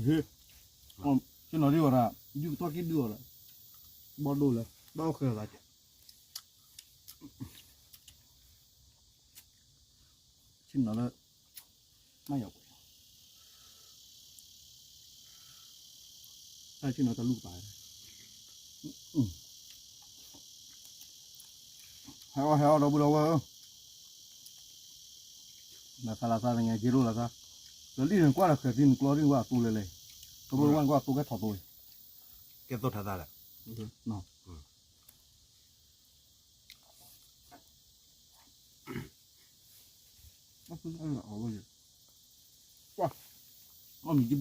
ဟ့ၣ်, ဆ့ၣ်နီၤဒ်ဝဲဒၣ်, ယူကတီၢ်ကံၣ်ဒုအီၤဒီး, ဘီၣ်ဒိၣ်လၢ, ဘၣ်အိၣ်ဃဲအသးကဲး, ဆ့ၣ်နီၤလၢ, မ့ၢ်ယၤကွဲး, တၢ်ဆ့ၣ်နီၤတၢ်လူၢ်ကပၤ, ဟဲအီၣ်ဟဲအီၣ်ဒီပုၢ်ဒီဝဲၢ်ဧၢ, လၢသးလၢသးတငဲက့ၤလိၣ်လၢသး, ဒီးလံၣ်န့ၣ်ကွၢ်ဒီးဃဲၤသံနကျီရံၣ်ဝဲအသိလၢလဲၣ်, ကဘိဝဲနကွၢ်သိကဲထီၣ်သိအံၤ, ကဲသိထးသးဒီး အီၣ်မ့ၤကံဘိထီၣ်ခီၣ်လီၤ, ဖးမ့ၢ် က့ၤကီၤ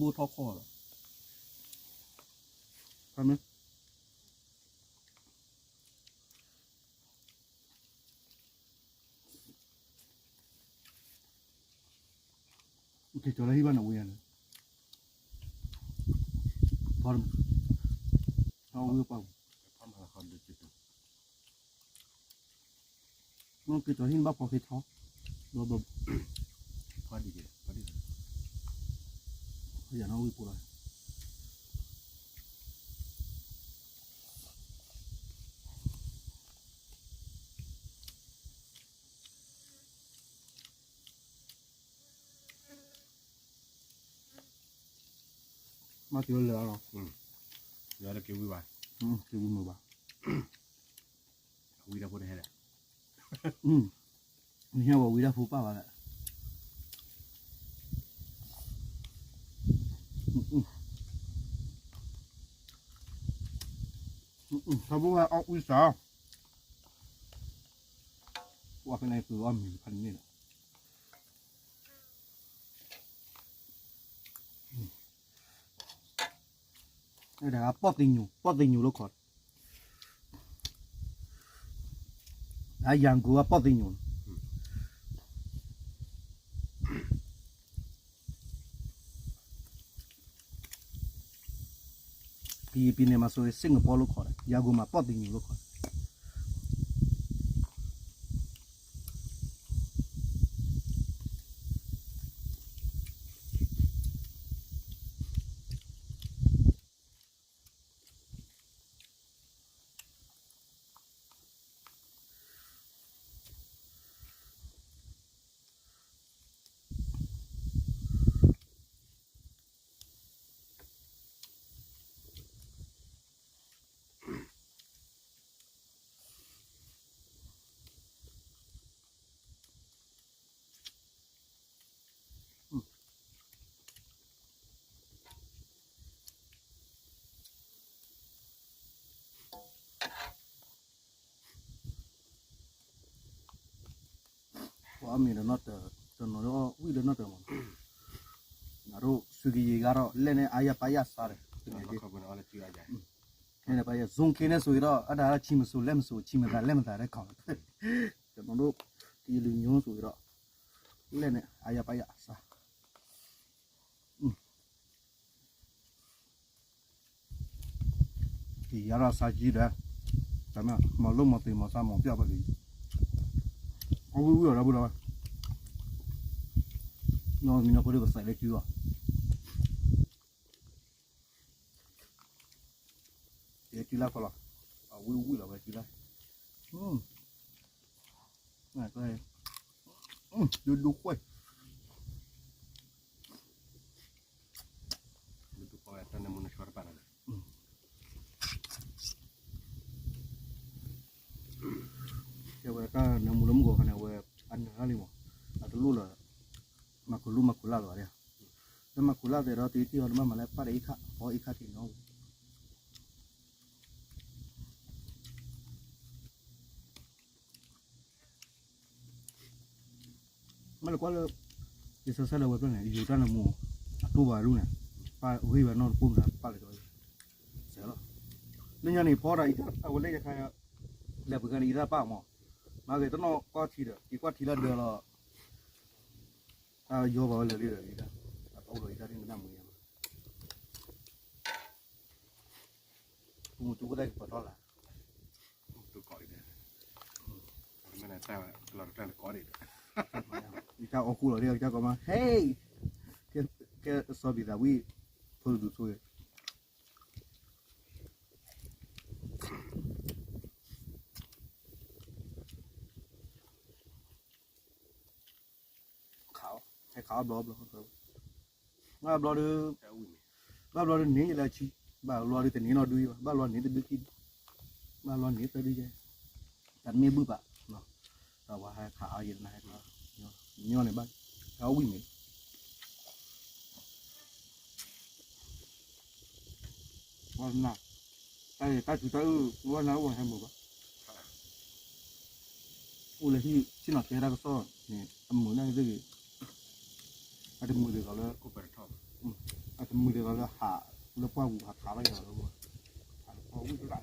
လၢဟံၣ်ဘၣ်နဝံၤန့ၣ်, ထီၣ်ဝံၤပှၢ်, က့ၤကီၤဟံၣ်ဘၣ်ဖီက့ၤထီၣ်, ဒီးဘၣ်, ဖီဒံးက့ၤ, ဖီဒံး, ယၤနီၣ်ဝံၤပူၤလီၤ မၤက့ၤဝဲလၢာ်လီၤ, လၢာ်လၢက့ၤဝံၤဘၣ်, က့ၤဝံၤမုာ်ဘၣ်, ဝံၤဒီးဖိတဟဲဒီး, နဟဲဝဲဝံၤဒီးဖိပၢ်ဘၣ်လၢာ်, ထီဘိဝဲအီၣ်ဝံစး, ဝဲဖဲန့ၣ်သုအီၣ်မ့ၤဖးန့ၣ်လီၤ, တဂၤပီၣ်သ့ၣ်ညိၣ် ပီၣ်သ့ၣ်ညိၣ်လၢခီ, အယၤကိၤအပီၣ်သ့ၣ်ညိၣ်လီၤ, ကရင်ပြည်နယ်မှာဆိုရင် စင်ကာပူလၢခီဒီး ရန်ကုန်မှာ ပေါ့သင်ယူၤလၢခီဒီး ပှၤအီၣ်မ့ၤဒီးနီၢ်တၢၤ, တနီၤဒီးအီၣ်ဝံၣ်ဒီးနီၢ်တၢၤမး, နၤဒိၣ် ဆွံကယံၤဂၤဒီး လဲၣ်န့ၣ် အါယၤပာ်ယၤစးဒီး, န့ၣ်ပာ်ယၤ ဇုံခ့န့ၣ်ဆိဒီး အဒၣ်ဆံမစိၤလဲၣ်မစိၤ ဆံမသးလဲၣ်မသးဒီးခီလီၤ, နီၢ်ဒိၣ် ကယလူၤညိစိၤဒီး လဲၣ်န့ၣ် အါယၤပာ်ယၤစၢ် ကယၤဒီးစၢ်ကံဒီး တၢ်မၤလိမၤသ့ၣ်မၤစၢ်မၤပျၢ်ဘၣ်က့ၤ အဝံၣ်ဝံၣ်အီၤဒီပုၢ်ဒီဝဲၢ် နီၢ်မံၤနီၢ်ဖိဒီးပသးလၢကံအီၤ ယကံလၢခီလီၤ အဝံၣ်ဝံၣ်လီၤဝဲကံလၢ ဒိဒိခွဲ ဒိဒိခွဲ တၢ်နၢမူနဆှီတပာ်လီၤ တဲဝဲတၢ်နၢမူလၢမုၢ်ဂီၤခါန့ၣ် အဝဲ အနၢၤလံမး အတလိၣ်လၢ မၤခိၣ်လူမၤခိၣ်လၢ်လီၤဒၣ် လၢမၤခိၣ်လၢ်သဲးဒီးတံၤတံၤအီၤတဘၣ်မၤလၢပၢ်ဒီးအံၤခါ ပှၤအံၤခါတံၤနီၣ် မ့ၢ်လၢကွၢ်လၢ ယဆၢဆၢလၢဝဲဖျၢၣ်န့ၣ် ယိၤတၢ်နၢမူ အတိၢ်ဘၣ်ဒူၣ်န့ၣ် ပၢ်ဂ့ၢ်ဝဲနီၢ်တပိၢ်မတၤ ပၢ်လၢကီ စဲးလီၤ လၢညါန့ၣ် ဖီတၢ်အံၤတၢ်အဝဲလဲၣ်ယခါ လဲၤပှၤဂၤန့ၣ် အံၤတၢ်ပၢ်မး မၤဂ့ၤတနီၣ်ကွၢ်ထံဒီး က့ၤကွၢ်ထံလၢဒၢလီၤ တၢ်ယီဘၣ်ဝဲလၢာ်လံဒီး အံၤတၢ် အအိၣ်လီၤအံၤတၢ်ဒ်မနုၤမုာ်ညါလီၤ ပမူတူၢ်ကတၢၢ်ကပီၤထီၣ်လၢ် တူၢ်ကီးအံၤဒီး မ့ၢ်န့ၣ်တၢ်လီၤတကျၢၢ်တကီးဒံးဒီး ယတၢ်အီၣ်ကူလီၤဒ်ယတၢ်ကီမး ဟဲ ကဲစီၤဘံၣ်သးဝံၣ် ဖိတဒူၣ်ဆိ ခးအီၣ် ဟဲခးအီၣ်ဘျီဘျီ ဘၣ်ဘျီဒီး ဘၣ်ဘျီဒီးန့ၢ်ယလဲၤဆံ ဘၣ်ဘျီဒီးတန့ၢ်နီၢ်ဒုဘၣ် ဘၣ်ဘျီန့ၢ်တဒုခံ ဘၣ်ဘျီန့ၢ်သၢဒုယဲ တၢ်မ့ၢ်ဘုၣ်ပာ် တၢ်ဝဲဟဲခးအီၣ်ယဲတနၤဟဲခး ညီန့ၣ်ဘၣ် ဟဲအီၣ်ဝံၣ်န့ၣ် ဝဲနၤ တၢ်တၢ်စူၤတၢ်အုၣ် ဝဲနၤအိၣ်ဝဲဟဲမုာ်ဘၣ် အိၣ်လၢဟံၣ် ဆ့ၣ်နီၤတဲတၢ်ကစီၣ်န့ၣ် အမုာ်န့ၣ်သ့ၣ်ဂ့ၤ အတမုာ်ဒ်သိးလၢ အတမုာ်ဒ်သိးလၢဟး လၢပှၢ်ပူၤဟးခးဘၣ်ယၤလီၤ အဝံၣ်တၢ် အဝံၣ် သ့ၣ်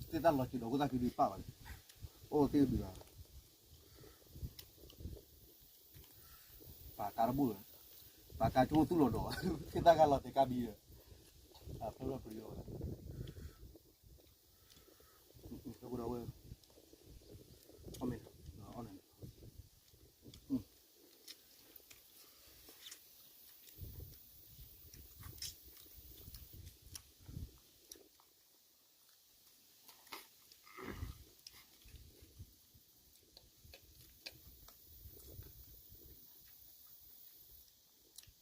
တၢ်လီၤစံးဒီး ခိၣ်သၣ်ခံဒုးပာ်ဘၣ်န့ၣ် အိၣ်သ့ၣ်ဒုးလီၤ ပာ်ကါတဘိၣ်လီၤ ပာ်ကါကၠိသူၣ်လီၤဒီး သ့ၣ်တၢ်ဂၤလီၤတဲာ်ကါဘံဒီး ဖျိလီၤပယီၤဝဲ တၢ်ကူဒီးဝဲ အီၣ်မ့ၢ် အီၣ်န့ၣ်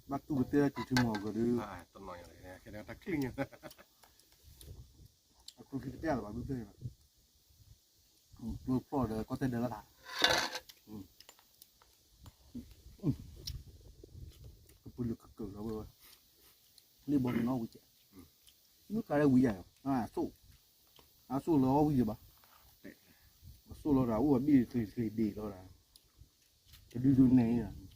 ဘၣ်တူၢ်ကတဲတၢ် ကံထံမီၢ်အဂီၢ်ဒီး တနီၤညါ တၢ်ချံၣ်ညါ အကျိချံကတဲလီၤဘၣ်ဘုဖျၢၣ်န့ၣ်ဘၣ် ကျိဖျီၣ်ဒီးကီၢ်တဲဒၢးလၢ်သး ကပုၢ်လုာ်ကကၢၢ်လီၤဝဲ လ့ၣ်ဘီမ့ၢ်နီၢ်ဝံၤကဲ မုၢ်ကါရဲဝံၤယၤ အဆိၣ် အဆိၣ်လီၤအီၣ်ဝံၤယၤဘၣ် အဆိၣ်လီၤဒီး အိၣ်အဘ့ၣ်တချ့တချ့ဒ့ၣ်လီၤဒီး တဒုဒုနဲၣ် ဒီ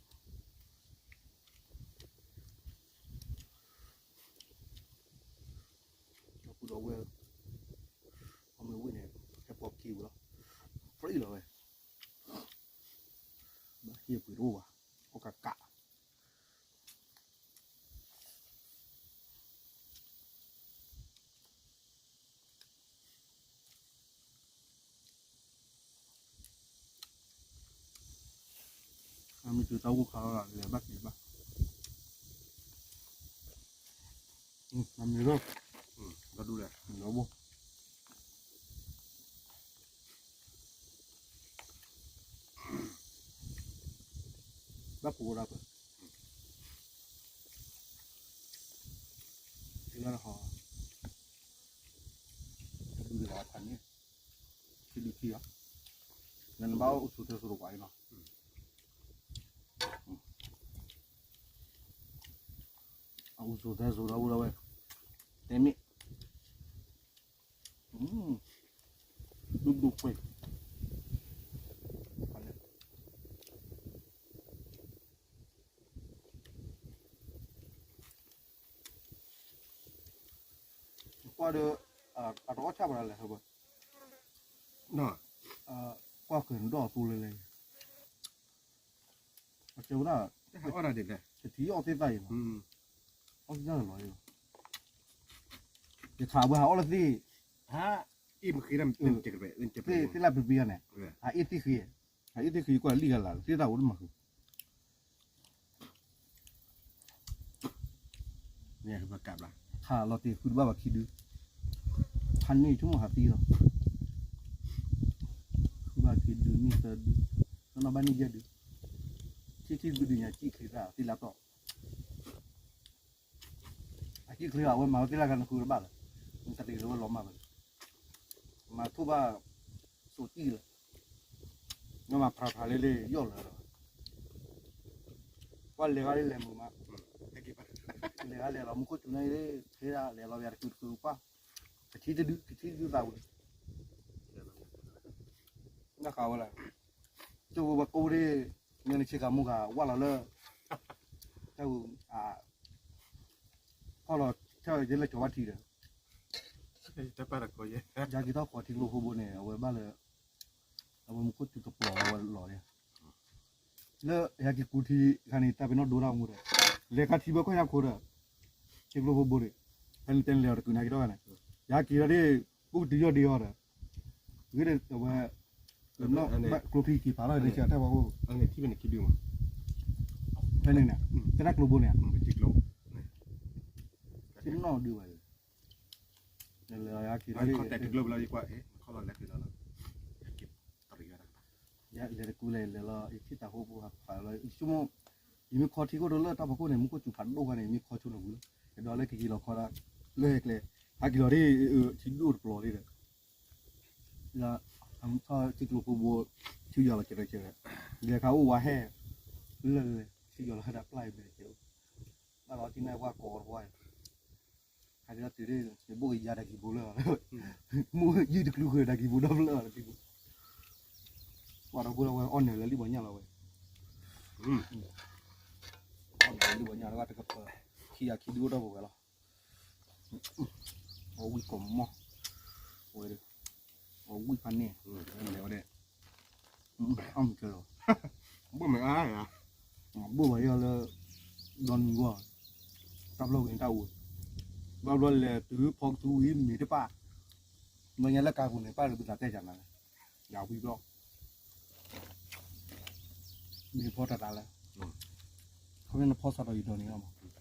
ပုၢ်ဒီဝဲၢ် အမ့ၢ်ဝံၣ်န့ၣ် ဟဲပိာ်ခံဝံၤလီၤ ပြံလီၤဝဲ ဘၣ်ဟ့ၣ်ပှ့ၤတအိၣ်ဘၣ် အိၣ်ကးကး အမ့ၢ်တုၤတၢ်ဂိၢ်ခါလီၤ လဲၤဘၣ်က့ၤဘၣ် မ့ၢ်လီၤ လီၤဘိ ဘၣ်ပူၤဝဲဒၣ်ပှၤ တုၤလၢဟီ ဒုးလီၤအခါန့ၣ် ခံဒုခံလီၤ နနဘၣ်အိၣ်ဆူၣ်ထဲဆူၣ်တပှၤအံၤနီၤ အအိၣ်ဆူၣ်ထဲဆူၣ်ဒီပုၢ်ဒီဝဲၢ် တဲမ့ၢ် ဒူၣ်ဒူၣ်ခွဲ ကွၢ်ဒီး အတအီၣ်ဆၣ် ကွၢ်လဲၤဟဲဘၣ်, ကွၢ်ကဲၤနဒီၣ်အသိလၢလဲၣ်, အကဲဝဲဒၣ်, တထံၣ်အီၣ်သ့ၣ်သၣ်အံၤလီၤ, အီၣ်သ့ၣ်သၣ်လီၤ, ယခးဝဲဟးအီၣ်လၢသ့ၣ်, သ့ၣ်လၢပပံဂၤန့ၣ်, ဟးအ့ၣ်သ့ၣ်ဃံ, ဟးအ့ၣ်သ့ၣ်ဃံကွၢ်လံၣ်ဂၤလၢ် သ့ၣ်သၣ်အိၣ်တမၤဃုာ် ခးလီၤတ့ၢ်ဃုတဘၣ်ဘၣ်ခံဒု, ဖးန့ၢ်ဆိကမိၣ်ဟးသံလီၤ, ဃုဘၣ်ခံဒုနံၣ်သၢဒု, နီၢ်နီၢ်ဘၣ်န့ၢ်ယဲၢ်ဒု, ထံၣ်ထံၣ်ဒုဒုညါစံၣ်ချ့သၣ်သ့ၣ်လၢတီၢ်, အစံၣ်ချ့အဝဲမၤဝဲသ့ၣ်လၢကနဃုတဘၣ်လီၤ, နတၢ်တ့ၢ်လၢဝဲလီၤမၢ်ဝဲ, မၤထိၣ်ဘၣ်, စိာ်တံၢ်လီၤ နမၤဖျါဖျါလၢလၢယီၢ်လၢာ်လီၤ, ကွၢ်လဲၤဂၤလၢလဲၤမုာ်မး, လဲၤဂၤလဲၤလီၤ မူခိၣ်စူၤန့ၣ်, လဲၤလီၤပယၤတကုာ်တကုာ်ပှၢ်, ကထံၣ်တဒု ကထံၣ်တဒုသးဝံၤ, နၢ်ဃးဝဲလၢ, ကၠိဝဲပှၤကိးဒ့ၣ်, မ့ၢ်နဆ့ကၤမိၢ်ကၤဝၢ်လီၤလၢ, တၢ်ဝဲ, ဖီၣ်လီၤ, ထဲယလဲၤကၠီၤဘၣ်ထံဒီး ယက့ၤထီၣ်ဃီၤထံကျိဖိဘိန့ၣ် အဝဲဘၣ်လၢ, အဝဲမူခိၣ်စူၤတပျီၤလီၤဝဲလီၤ, လၢယက့ၤကူထံခါန့ၣ် တၢ်ပ့ၤနီၣ်ဒိတၢ်မူဒီး, လဲၤခါထံဘၢခွဲးညါခိဒီး, ထံကျိဖိဘိန့ၣ်, ဖဲန့ၣ်တဲန့ၣ်လဲၤအီၤတကုာ်န့ၣ်က့ၤထီၣ်ခါန့ၣ်, ယက့ၤဒီးဒ့ၣ်, ပူၣ်ကတုၤယီၢ်ဒ့အီၤဒီး, ဂ့ၤဒီးအဝဲ, ကျိချံက့ၤဖးလီၤန့ၣ် ဆၢတၢ်ဝဲအိၣ်, ဖဲန့ၣ်န့ၣ်, တၢ်ကျိဘိန့ၣ်, ပ့ၤနီၣ်ဒုးဘၣ်, လဲၤလီၤယက့ၤဒီး, လဲၤတကူလဲၤလဲၤလီၤ ယထံၣ်တၢ်ဟိဖိဖးလီၤ ယဆိကမိၣ်, ယမ့ၢ်ခီထံခိၣ်ဒီးလၢတၢ်ဖီခိၣ်န့ၣ် မူခိၣ်စူၤဖးဒိၣ်ခါန့ၣ် ယမ့ၢ်ခီဆိနဝံၤလီၤ, ယဒီးလၢကက့ၤလီၤခီဒၣ်, လၢဟဲကျဲ, ဟဲက့ၤလီၤဒ်, ထံဒိၣ်တပျီၤဒ်ဒီး, ထံကျိဖိဘိ, ထံယွၤလီၤကဲးကဲး, လဲၤခါအိၣ်ဝါဟဲ, လၢလဲၤ ထံယွၤလီၤဟဲဒၣ်ပျၢ်အံၤဘဲကဲး, ဘၣ်လီၤထံန့ၣ်ပှၤကိးတပှၢ် ဟဲက့ၤလီၤတုၤဒ်, ယဘိၣ်ကယၤတၢ်ကံၤဘိလၢ, မ့ၢ်ယုၢ်တကျူဃုာ်တၢ်ကံၤဘိဒီဖျၢၣ်အီၤတကံၤဘိ, ပှၤဒီပုၢ်ဒီဝဲၢ်အီၣ်နၢၤလၢလံၣ်ဘီညၣ်လီၤဝဲ, အီၣ်နၢၤလၢလံၣ်ဘီညၣ်လၢဘၣ်တကပၤ, ခံဂၤခံဒုအိၣ်ဒီပုၢ်ဝဲၢ်လီၤ, အီၣ်ဝံၣ်ကိးမီၢ်, ဝဲ, အီၣ်ဝံၣ်ဖးန့ၣ်, လဲၤဝဲဒၣ် အီၣ်မ့ၢ်ကလီၤ, ဘိၣ်မ့ၢ်အါ, ဘိၣ်ဘၣ်ယီၤလၢ, ဒီနံၤဂီၢ်, တၢ်ဘျီဝံၤတၢ်အိၣ်, ဘၣ်ဘျီလဲၤတုၤဖီကသူဝံၤမ့ၢ်တပၣ်, မ့ၢ်ညါလၢကါပူၤန့ၣ် ပၣ်လၢပသးတဲကၢ်နၤလဲၣ်, ယၤဝံၤဘျီ, မ့ၢ်ဖီတၢ်သးလၢ, ခီဖျိနဖီစးထီၣ်ယဒီနံၤလီၤ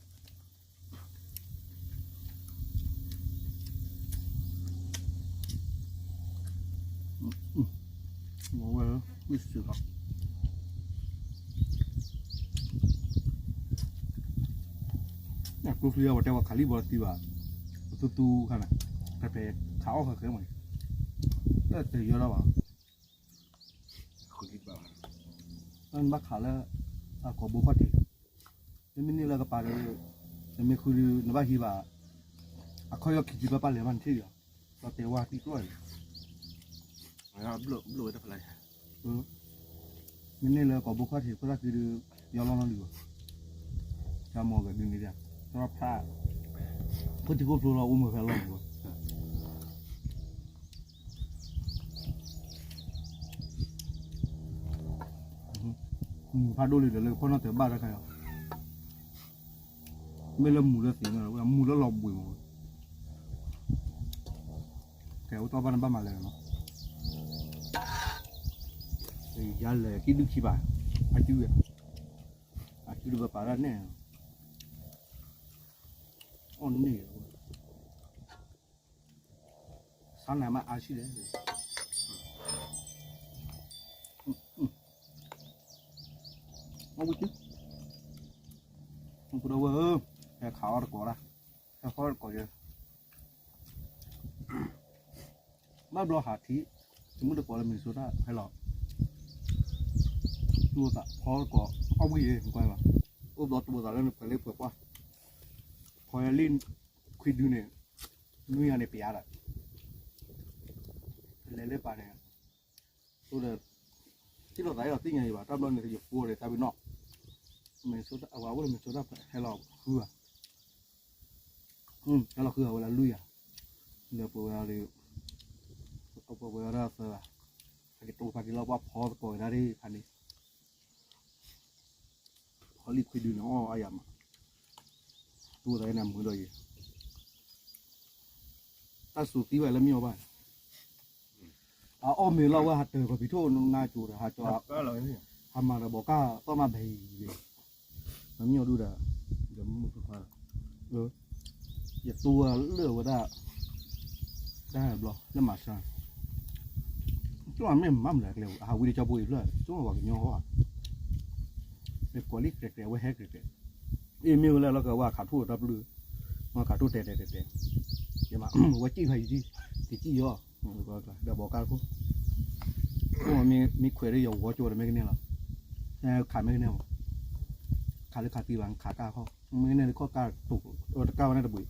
မး ဝဲ, ဝံၣ်စူၤလီၤ, ကျိချံအဝဲတဲဝဲခးလံၣ်ဘီတသံဘၣ်, ပသူသူခါန့ၣ်, ဖဲဖဲခးအီၣ်ဃဲဃဲမး, လၢတယၢလီၤဘၣ် နဘၣ်ခးလၢ, အကိာ်ဘိခီၣ်ထံး, မ့မ့ၢ်န့ၢ်လၢကပၤဒီး, နမ့ၢ်ဃုဒုးနဘၣ်ဟံးဘၣ်, အခီၣ်ယီၢ်ခံဆံဘၣ်ပၣ်လဲၤဘၣ်နထံၣ်ဒီး, ဒီးတဲဝဲသံကျိၣ်န့ၣ်, မ့ၢ်န့ၢ်လၢကိာ်ဘိခီၣ်ထံးဖိသၣ်ခံဒုး, ယီလီၤနီတလံၤဘၣ်, တၢ်မီၤကဒုးန့ၣ်, သရၣ်ဖး, ခိၣ်ထံခိၣ်ဖျိလီၤအိၣ်မုာ်ဖဲလီၤန့ၣ်ဘၣ် မုၢ်ဖးဒိၣ်လံဒီးလၢကဖီၣ်နီၣ်တၢၤဘၣ်တခါအံၤ, မ့ၢ်လၢမုၢ်လၢသ့ၣ်ညါလီၤ မုၢ်လၢလီၤဘှံးမး, ကဲအိၣ်တီၢ်ဘၣ်နဘၣ်မၤလဲၣ်လီၤ, ယၤလဲၣ်ကံၣ်ဒုၣ်ခံဘၣ်, အစု, အစုတဘၣ်ပာ်ဒၣ်နဲၣ်, အီၣ်န့ၣ် ဆါနၤမ့ၢ်အါဆံလဲၣ်, အီၣ်ဝံၣ်က့ၤ, ပဒီပုၢ်ဝဲၢ်ဧၢ, ဟဲခးအီၣ်တကိးဒၣ်, ဟဲခးအီၣ်တကိးယဲ, ဘၣ်ဘျီဟးထံၣ်, တမုၣ်တကိးလၢ Minnesota ဟဲလီၤ, တူၢ်သးဖီတကိး, အီၣ်ဝံၣ်ယဲ ကွၢ်လီၤ, အိၣ်ဘျီတူၢ်သးလၢနပှဲၤလၢပှဲၤပှၢ်, ဖီယဲလံၣ်, ခွံဒုန့ၣ်, နွံဂၤန့ၣ်ပျးဒီး, လဲၤလၢပၢ်န့ၣ်, ဒီး, ထံၣ်လိာ်သးအီၤသ့ၣ်ညါအံၤဘၣ် တၢ်ဘျီန့ၣ် ယကိးဒီးတၢ်ပ့ၤနီၣ်, မ့ၢ်ဆိ, အဝဲအိၣ်လၢ Minnesota ဟဲလီၤဃုဂၤ, ဟဲလီၤဃုဂၤဝဲလၢလွံၢ်ဂၤ, လဲၤပှဲၤဝဲဒၣ်ဒီး, ပဝဲဒၣ်သၢဂၤ, ဖးက့ၤတိဖးက့ၤလီၤ ပှၤဖီသကိးကဒါဒ်ဖးန့ၣ်, ဖီလံခွံဒုန့ၣ်အီၣ်အါယၤမး, တူၢ်သးန့ၣ်မုာ်ဒီးယံၤ, တၢ်စူၤသံဝဲလၢမ့ၢ်အီၤဘၣ်, အအီၣ်မ့ၤလီၤဝဲဟးတၢၤကီၢ်ဖံးထိၣ်နါကၠိဒီး ဟးကၠီ, ဟးမၤဒီးဘီကၢ်သီၣ်မးဘဲအံၤ, မ့ၢ်အီၤဒုဒီး ယတိၢ်ဝဲလၢဝဲဒၣ် တၢ်ဘျီ လၢမၤစၢၤ, ကၠီမ့ၢ်မၤမနုၤကျဲ, အဟးဝံၤဒီးကၠီဖိအံၤဖျၢၣ် ကၠီဝဲကညီဟီဧါ, မ့ၢ်ကွၢ်လံ ကြဲးကြဲး အဝဲဟဲကြဲးကြဲး, အ့ၣ်မ့ၢ်ဝဲလၢလီၤကဝဲခးထူၣ် တၢ်ပျုၢ်, ခးထူၣ်တဲာ်တဲာ်တဲာ်တဲာ်, ယမၤ ဝဲစံၣ်ဖးယံၤ, ကစံၣ်ယီၤ, ဒီးဘီကါတခိၣ်, မ့ၢ်ခွဲးဒီးယဝီကၠိဒီးမ့ၢ်ကန့ၢ်လီၤ, ခးမ့ၢ်ကန့ၢ်မး, ခးလၢခးသံဘၣ် ခးကၢ်ခီၣ် မ့ၢ်ကန့ၢ်လၢခီၣ်ကၢ်တိာ် တကၢ်ဝဲန့ၣ်တဘှံး,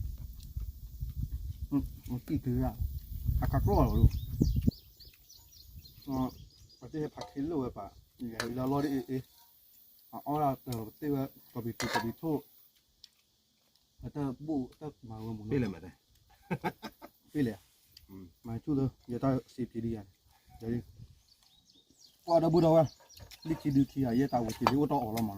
စံၣ်တုၤရၣ်, အခါကျိၣ်လီၤလီၤ, ပတဟဲဖးခ့လၢဝဲပၢ်, ယဟဲလၢလီၤဒ်အ့ၣ်အ့ၣ်, အအီၣ်ဒၣ်တၢ်ပတ့ၢ်ဝဲ ကီၢ်ပံၤထူၣ်ကီၢ်ပံၤထိၣ်, အတၢ်ဘိၣ်တၢ်မၤဝဲမူနီၤ, ပ့ၢ်လဲၣ်, မၤဆူၣ်လၢ ယတၢ်စံးဖံးဒံးယၤန့ၣ်, ကွၢ်ဒီပုၢ်ဒီဝဲၢ်, လံခံဒုခံဂၤ ယဲတၢ်ဝံၤစံးလံအိၣ်တၢ်အီၣ်လီၤမးနီၤ,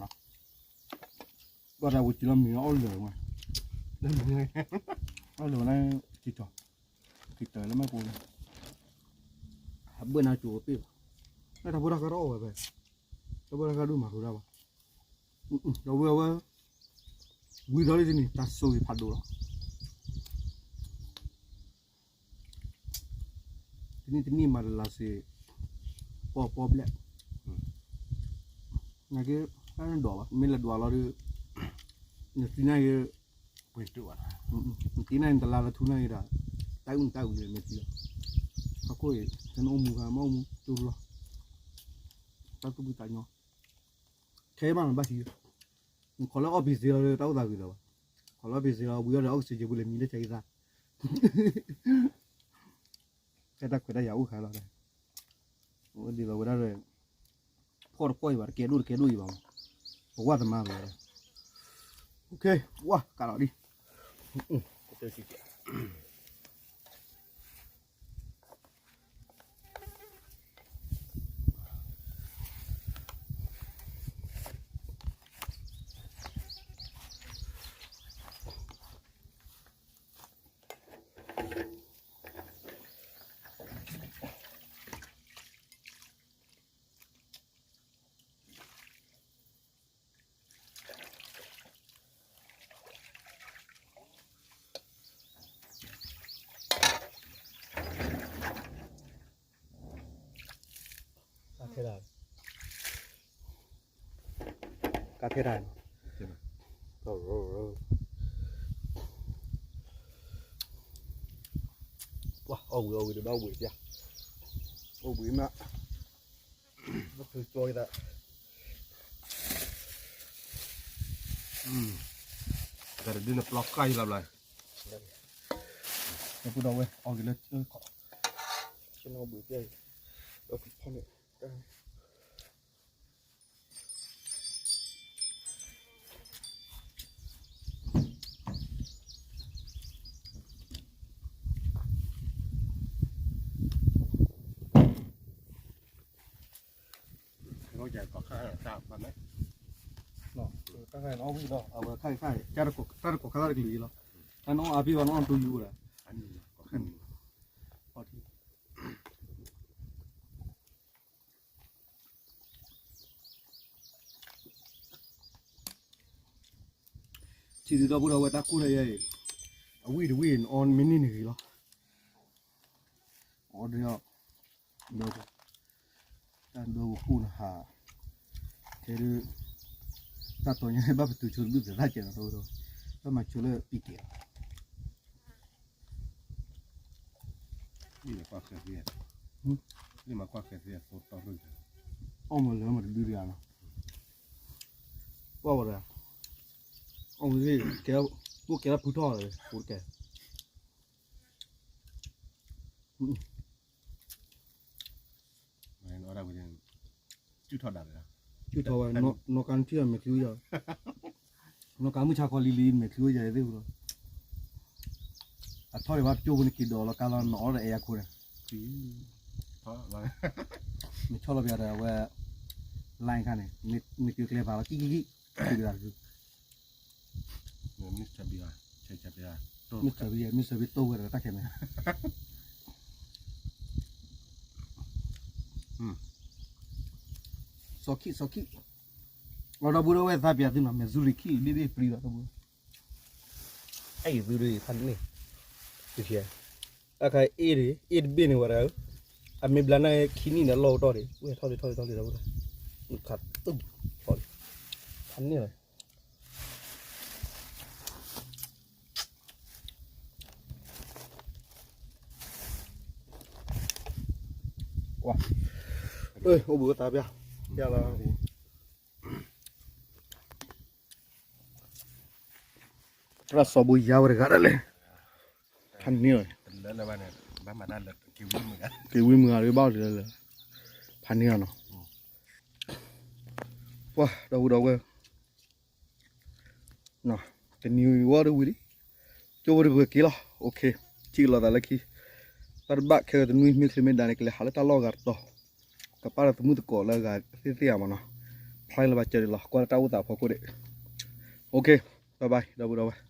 ကွၢ်တၢ်ဝံၤစံးလီၤမံၤအီၣ်လၢာ်ဝဲ, အီၣ်လၢာ်ဝဲလၢ ကံၢ်တီၤ, ကံၢ်တီၤလၢမ့ၣ်ပိၢ်န့ၣ်, အဘၣ်နၤကၠိပ့ၢ်ဘၣ်, လၢတၢ်ဖိတၢ်ဃၢတအီၣ်ဝဲဖဲ, တၢ်ဖိတၢ်ဃၢဒိၣ်မၤဃုာ်တၢ်ဘၣ်, ဒီးဝဲအဝဲ ဝံၤဒီးလံတနံၤ တၢ်စိၤဂ့ၤဖးဒိၣ်လီၤ, တနံၣ်တနံၣ်မၤတလါစ့, ပီပီဘျဲၣ်, နာ်က့, တၢ်နဒွးဘၣ် မ့ၢ်လဲၤဒွးလီၤဒီး, နသံနၢ်ဂ့ၤ, နသံနၢ်ဂ့ၤတလါလၢထူနၢ်ဂ့ၤဒီး, တၢ်အုၣ်နတၢ်အုၣ်န့ၣ်မ့ၢ်သံလီၤ, ဟီၣ်ခိၣ်အံၤ တနအိၣ်မူဂၤမ့ၢ်အိၣ်မူကၠိလီၤ, တၢ်သူၣ်ဖှံသးညီ, ခဲအံၤမးနဘၣ်ထံ, နခီလၢအီၣ်ပံၤစ့လီၤဒီးတၢ်အိၣ်သးဂ့ၤလီၤဘၣ်, ခီလၢအီၣ်ပံၤစ့လီၤ ဝံၤအီၤဒီးအီၣ်ကစ့ယဲၢ်ပူၤလဲၤမံလၢကၢ်အံသၣ် ကဲတၢ်ခွဲးတၢ်ယာ်အိၣ်ခါလီၤ, ဒ်သိးဝဲဒၣ်, ဖှီၣ်တဖှီၣ်အံၤဘၣ် တကဲဒိၣ်တကဲဒိၣ်အံၤဘၣ်မး, ပဝၢ်သမါဘၣ်ဝဲဒၣ်, ဝၢ်ကးလီၤဒံး, ကါထဲဒၣ်, ကါထဲဒၣ်, ပှၤအီၣ်ဝံၤအီၣ်ဝံၤတဘၣ်ဝံၤပျၢ်, အိၣ်ဘှံးမး, ဘၣ်ဖုကၠီကသး, တၢ်တဒုန့ၣ်ပျီဃာ်ယလီၤဘျီ, ပူၤဒီးဝဲအီၣ်က့ၤလၢခီၣ်, ဆ့ၣ်နီၤဘှံးပျၢ်အံၤ, ဒီးဖီၣ်န့ၣ် တၢ်တကိးခါတၢ်တကလုာ်အံၤလီၤ, တၢ်နအီၣ်အါဖံဘၣ်နအီၣ်တူယူၤဒီး, ထံၣ်ဒုးဒီပုၢ်ဒီဝဲၢ် တၢ်ကိၢ်တၢ်ယဲအံၤ, အဝံၣ်တဝံၣ်အီၤမ့ၢ်န့ၢ်န့ၢ်ဂ့ၤလီၤ, အီၤဒီး, တၢ်ဒွဲၣ်ပူၤပူၤနဟး, ခဲဒုး, တၢ်တီၤညါဘၣ်ပတုာ်ဆိတဘျုးသ့ၣ်သၣ်ကဲးနီၤ, ဘၣ်မၤဆိလၢပံကဲး လံမၤကွၢ်ဃဲၤသ့အသိတီၢ်ရူၢ်, အီၣ်မၤလၢမၤတဒုတဂၤနီၤ, ကွၢ်ဝဲဒၣ်, အီၣ်မၤသ့ၣ်, ဘိၣ်ကဲလၢဖုထီၣ်လီၤ, ဖိတကဲ, စုၣ်ထီၣ်ဝဲ, နီၢ်ကါနထံၣ်အမဲာ်ချံဝဲယၤ, နီၢ်ကါမုၢ်ဆါခီလံလံမဲာ်ချံဝဲယၤသ့ၣ်ပူၤလီၤ, အထီၣ်ဒံးဘၣ်တကၠိဖိန့ၣ်က့ၤဒီးလီၤကါလီၤ နီၢ်အီၣ်ဒီးအဲအခိၣ်န့ၣ်, မ့ၢ်ဆီလီၤပယၤဒီးအဝဲ line ခါန့ၣ် မ့ၢ်က့ၤကျဲပာ်လီၤ ကံၣ်ကံၣ်ကံၣ် က့ၤပယၤတကု မ့ၢ်စဘံး မ့ၢ်စဘံးတိၢ်ဝဲဒီးတၢ်ခဲမ့ၢ် စီၤခံၣ် စီၤခံၣ် လီၤဒီပုၢ်ဒီဝဲၢ်သးပယၤသုနီၤ မဲာ်စူၤလံခံၣ်လံဘ့ၣ်ပျံၤလီၤဒီပုၢ် အဲၣ်သုဒ်ဖးန့ၣ် တခါအ့ၣ်ဒ် အ့ၣ်တဘ့ၣ်န့ၣ်ဝဲဒၣ် အမ့ၢ်ဘျါန့ၣ်ခံနံၣ်န့ၣ်လီၢ်ကတီၢ်ဒံး ဝဲထီၣ်လံထီၣ်လံထီၣ်လံဒီပုၢ် ခးတူၢ် ဖးန့ၣ်လီၤ အိၣ်ဘှံးသးပျၢ် ပျၢ်လီၤ တၢ်စီၤဘိယါဝဲတဂၤဒၣ်လဲာ် ဖးန့ၢ်လီၤ က့ၤဝံမုာ်ဂၤဒ်ဘၣ်လၢ ဖးန့ၢ်လီၤနီၤ ပှၢ်ဒီပုၢ်ဒီဝဲၢ် တနံၤဝံၤဝီတဝံၤလံ ကၠိဖိတဂၢၢ်က့ၤလီၤ ထံၣ်လိာ်သးလၢခံ တၢ်တဘၣ်ခဲကတနွံမ့ၢ်ချ့မ့ၢ်ဒါန့ၣ် ကလဲၤဟးလၢတၢ်လီၢ်ဂၤတတီၤ ကပာ်လၢသမုၣ်သကိးလၢအဂၤသ့ၣ်သ့ၣ်ဧါမးနီၤ ဖျါလၢဘၣ်ကၢၤဒံးလီၤ ကွၢ်လၢတၢ်အိၣ်သးဖီခိၣ်ဒံး OK bye bye ဒီပုၢ်ဒီဝဲၢ်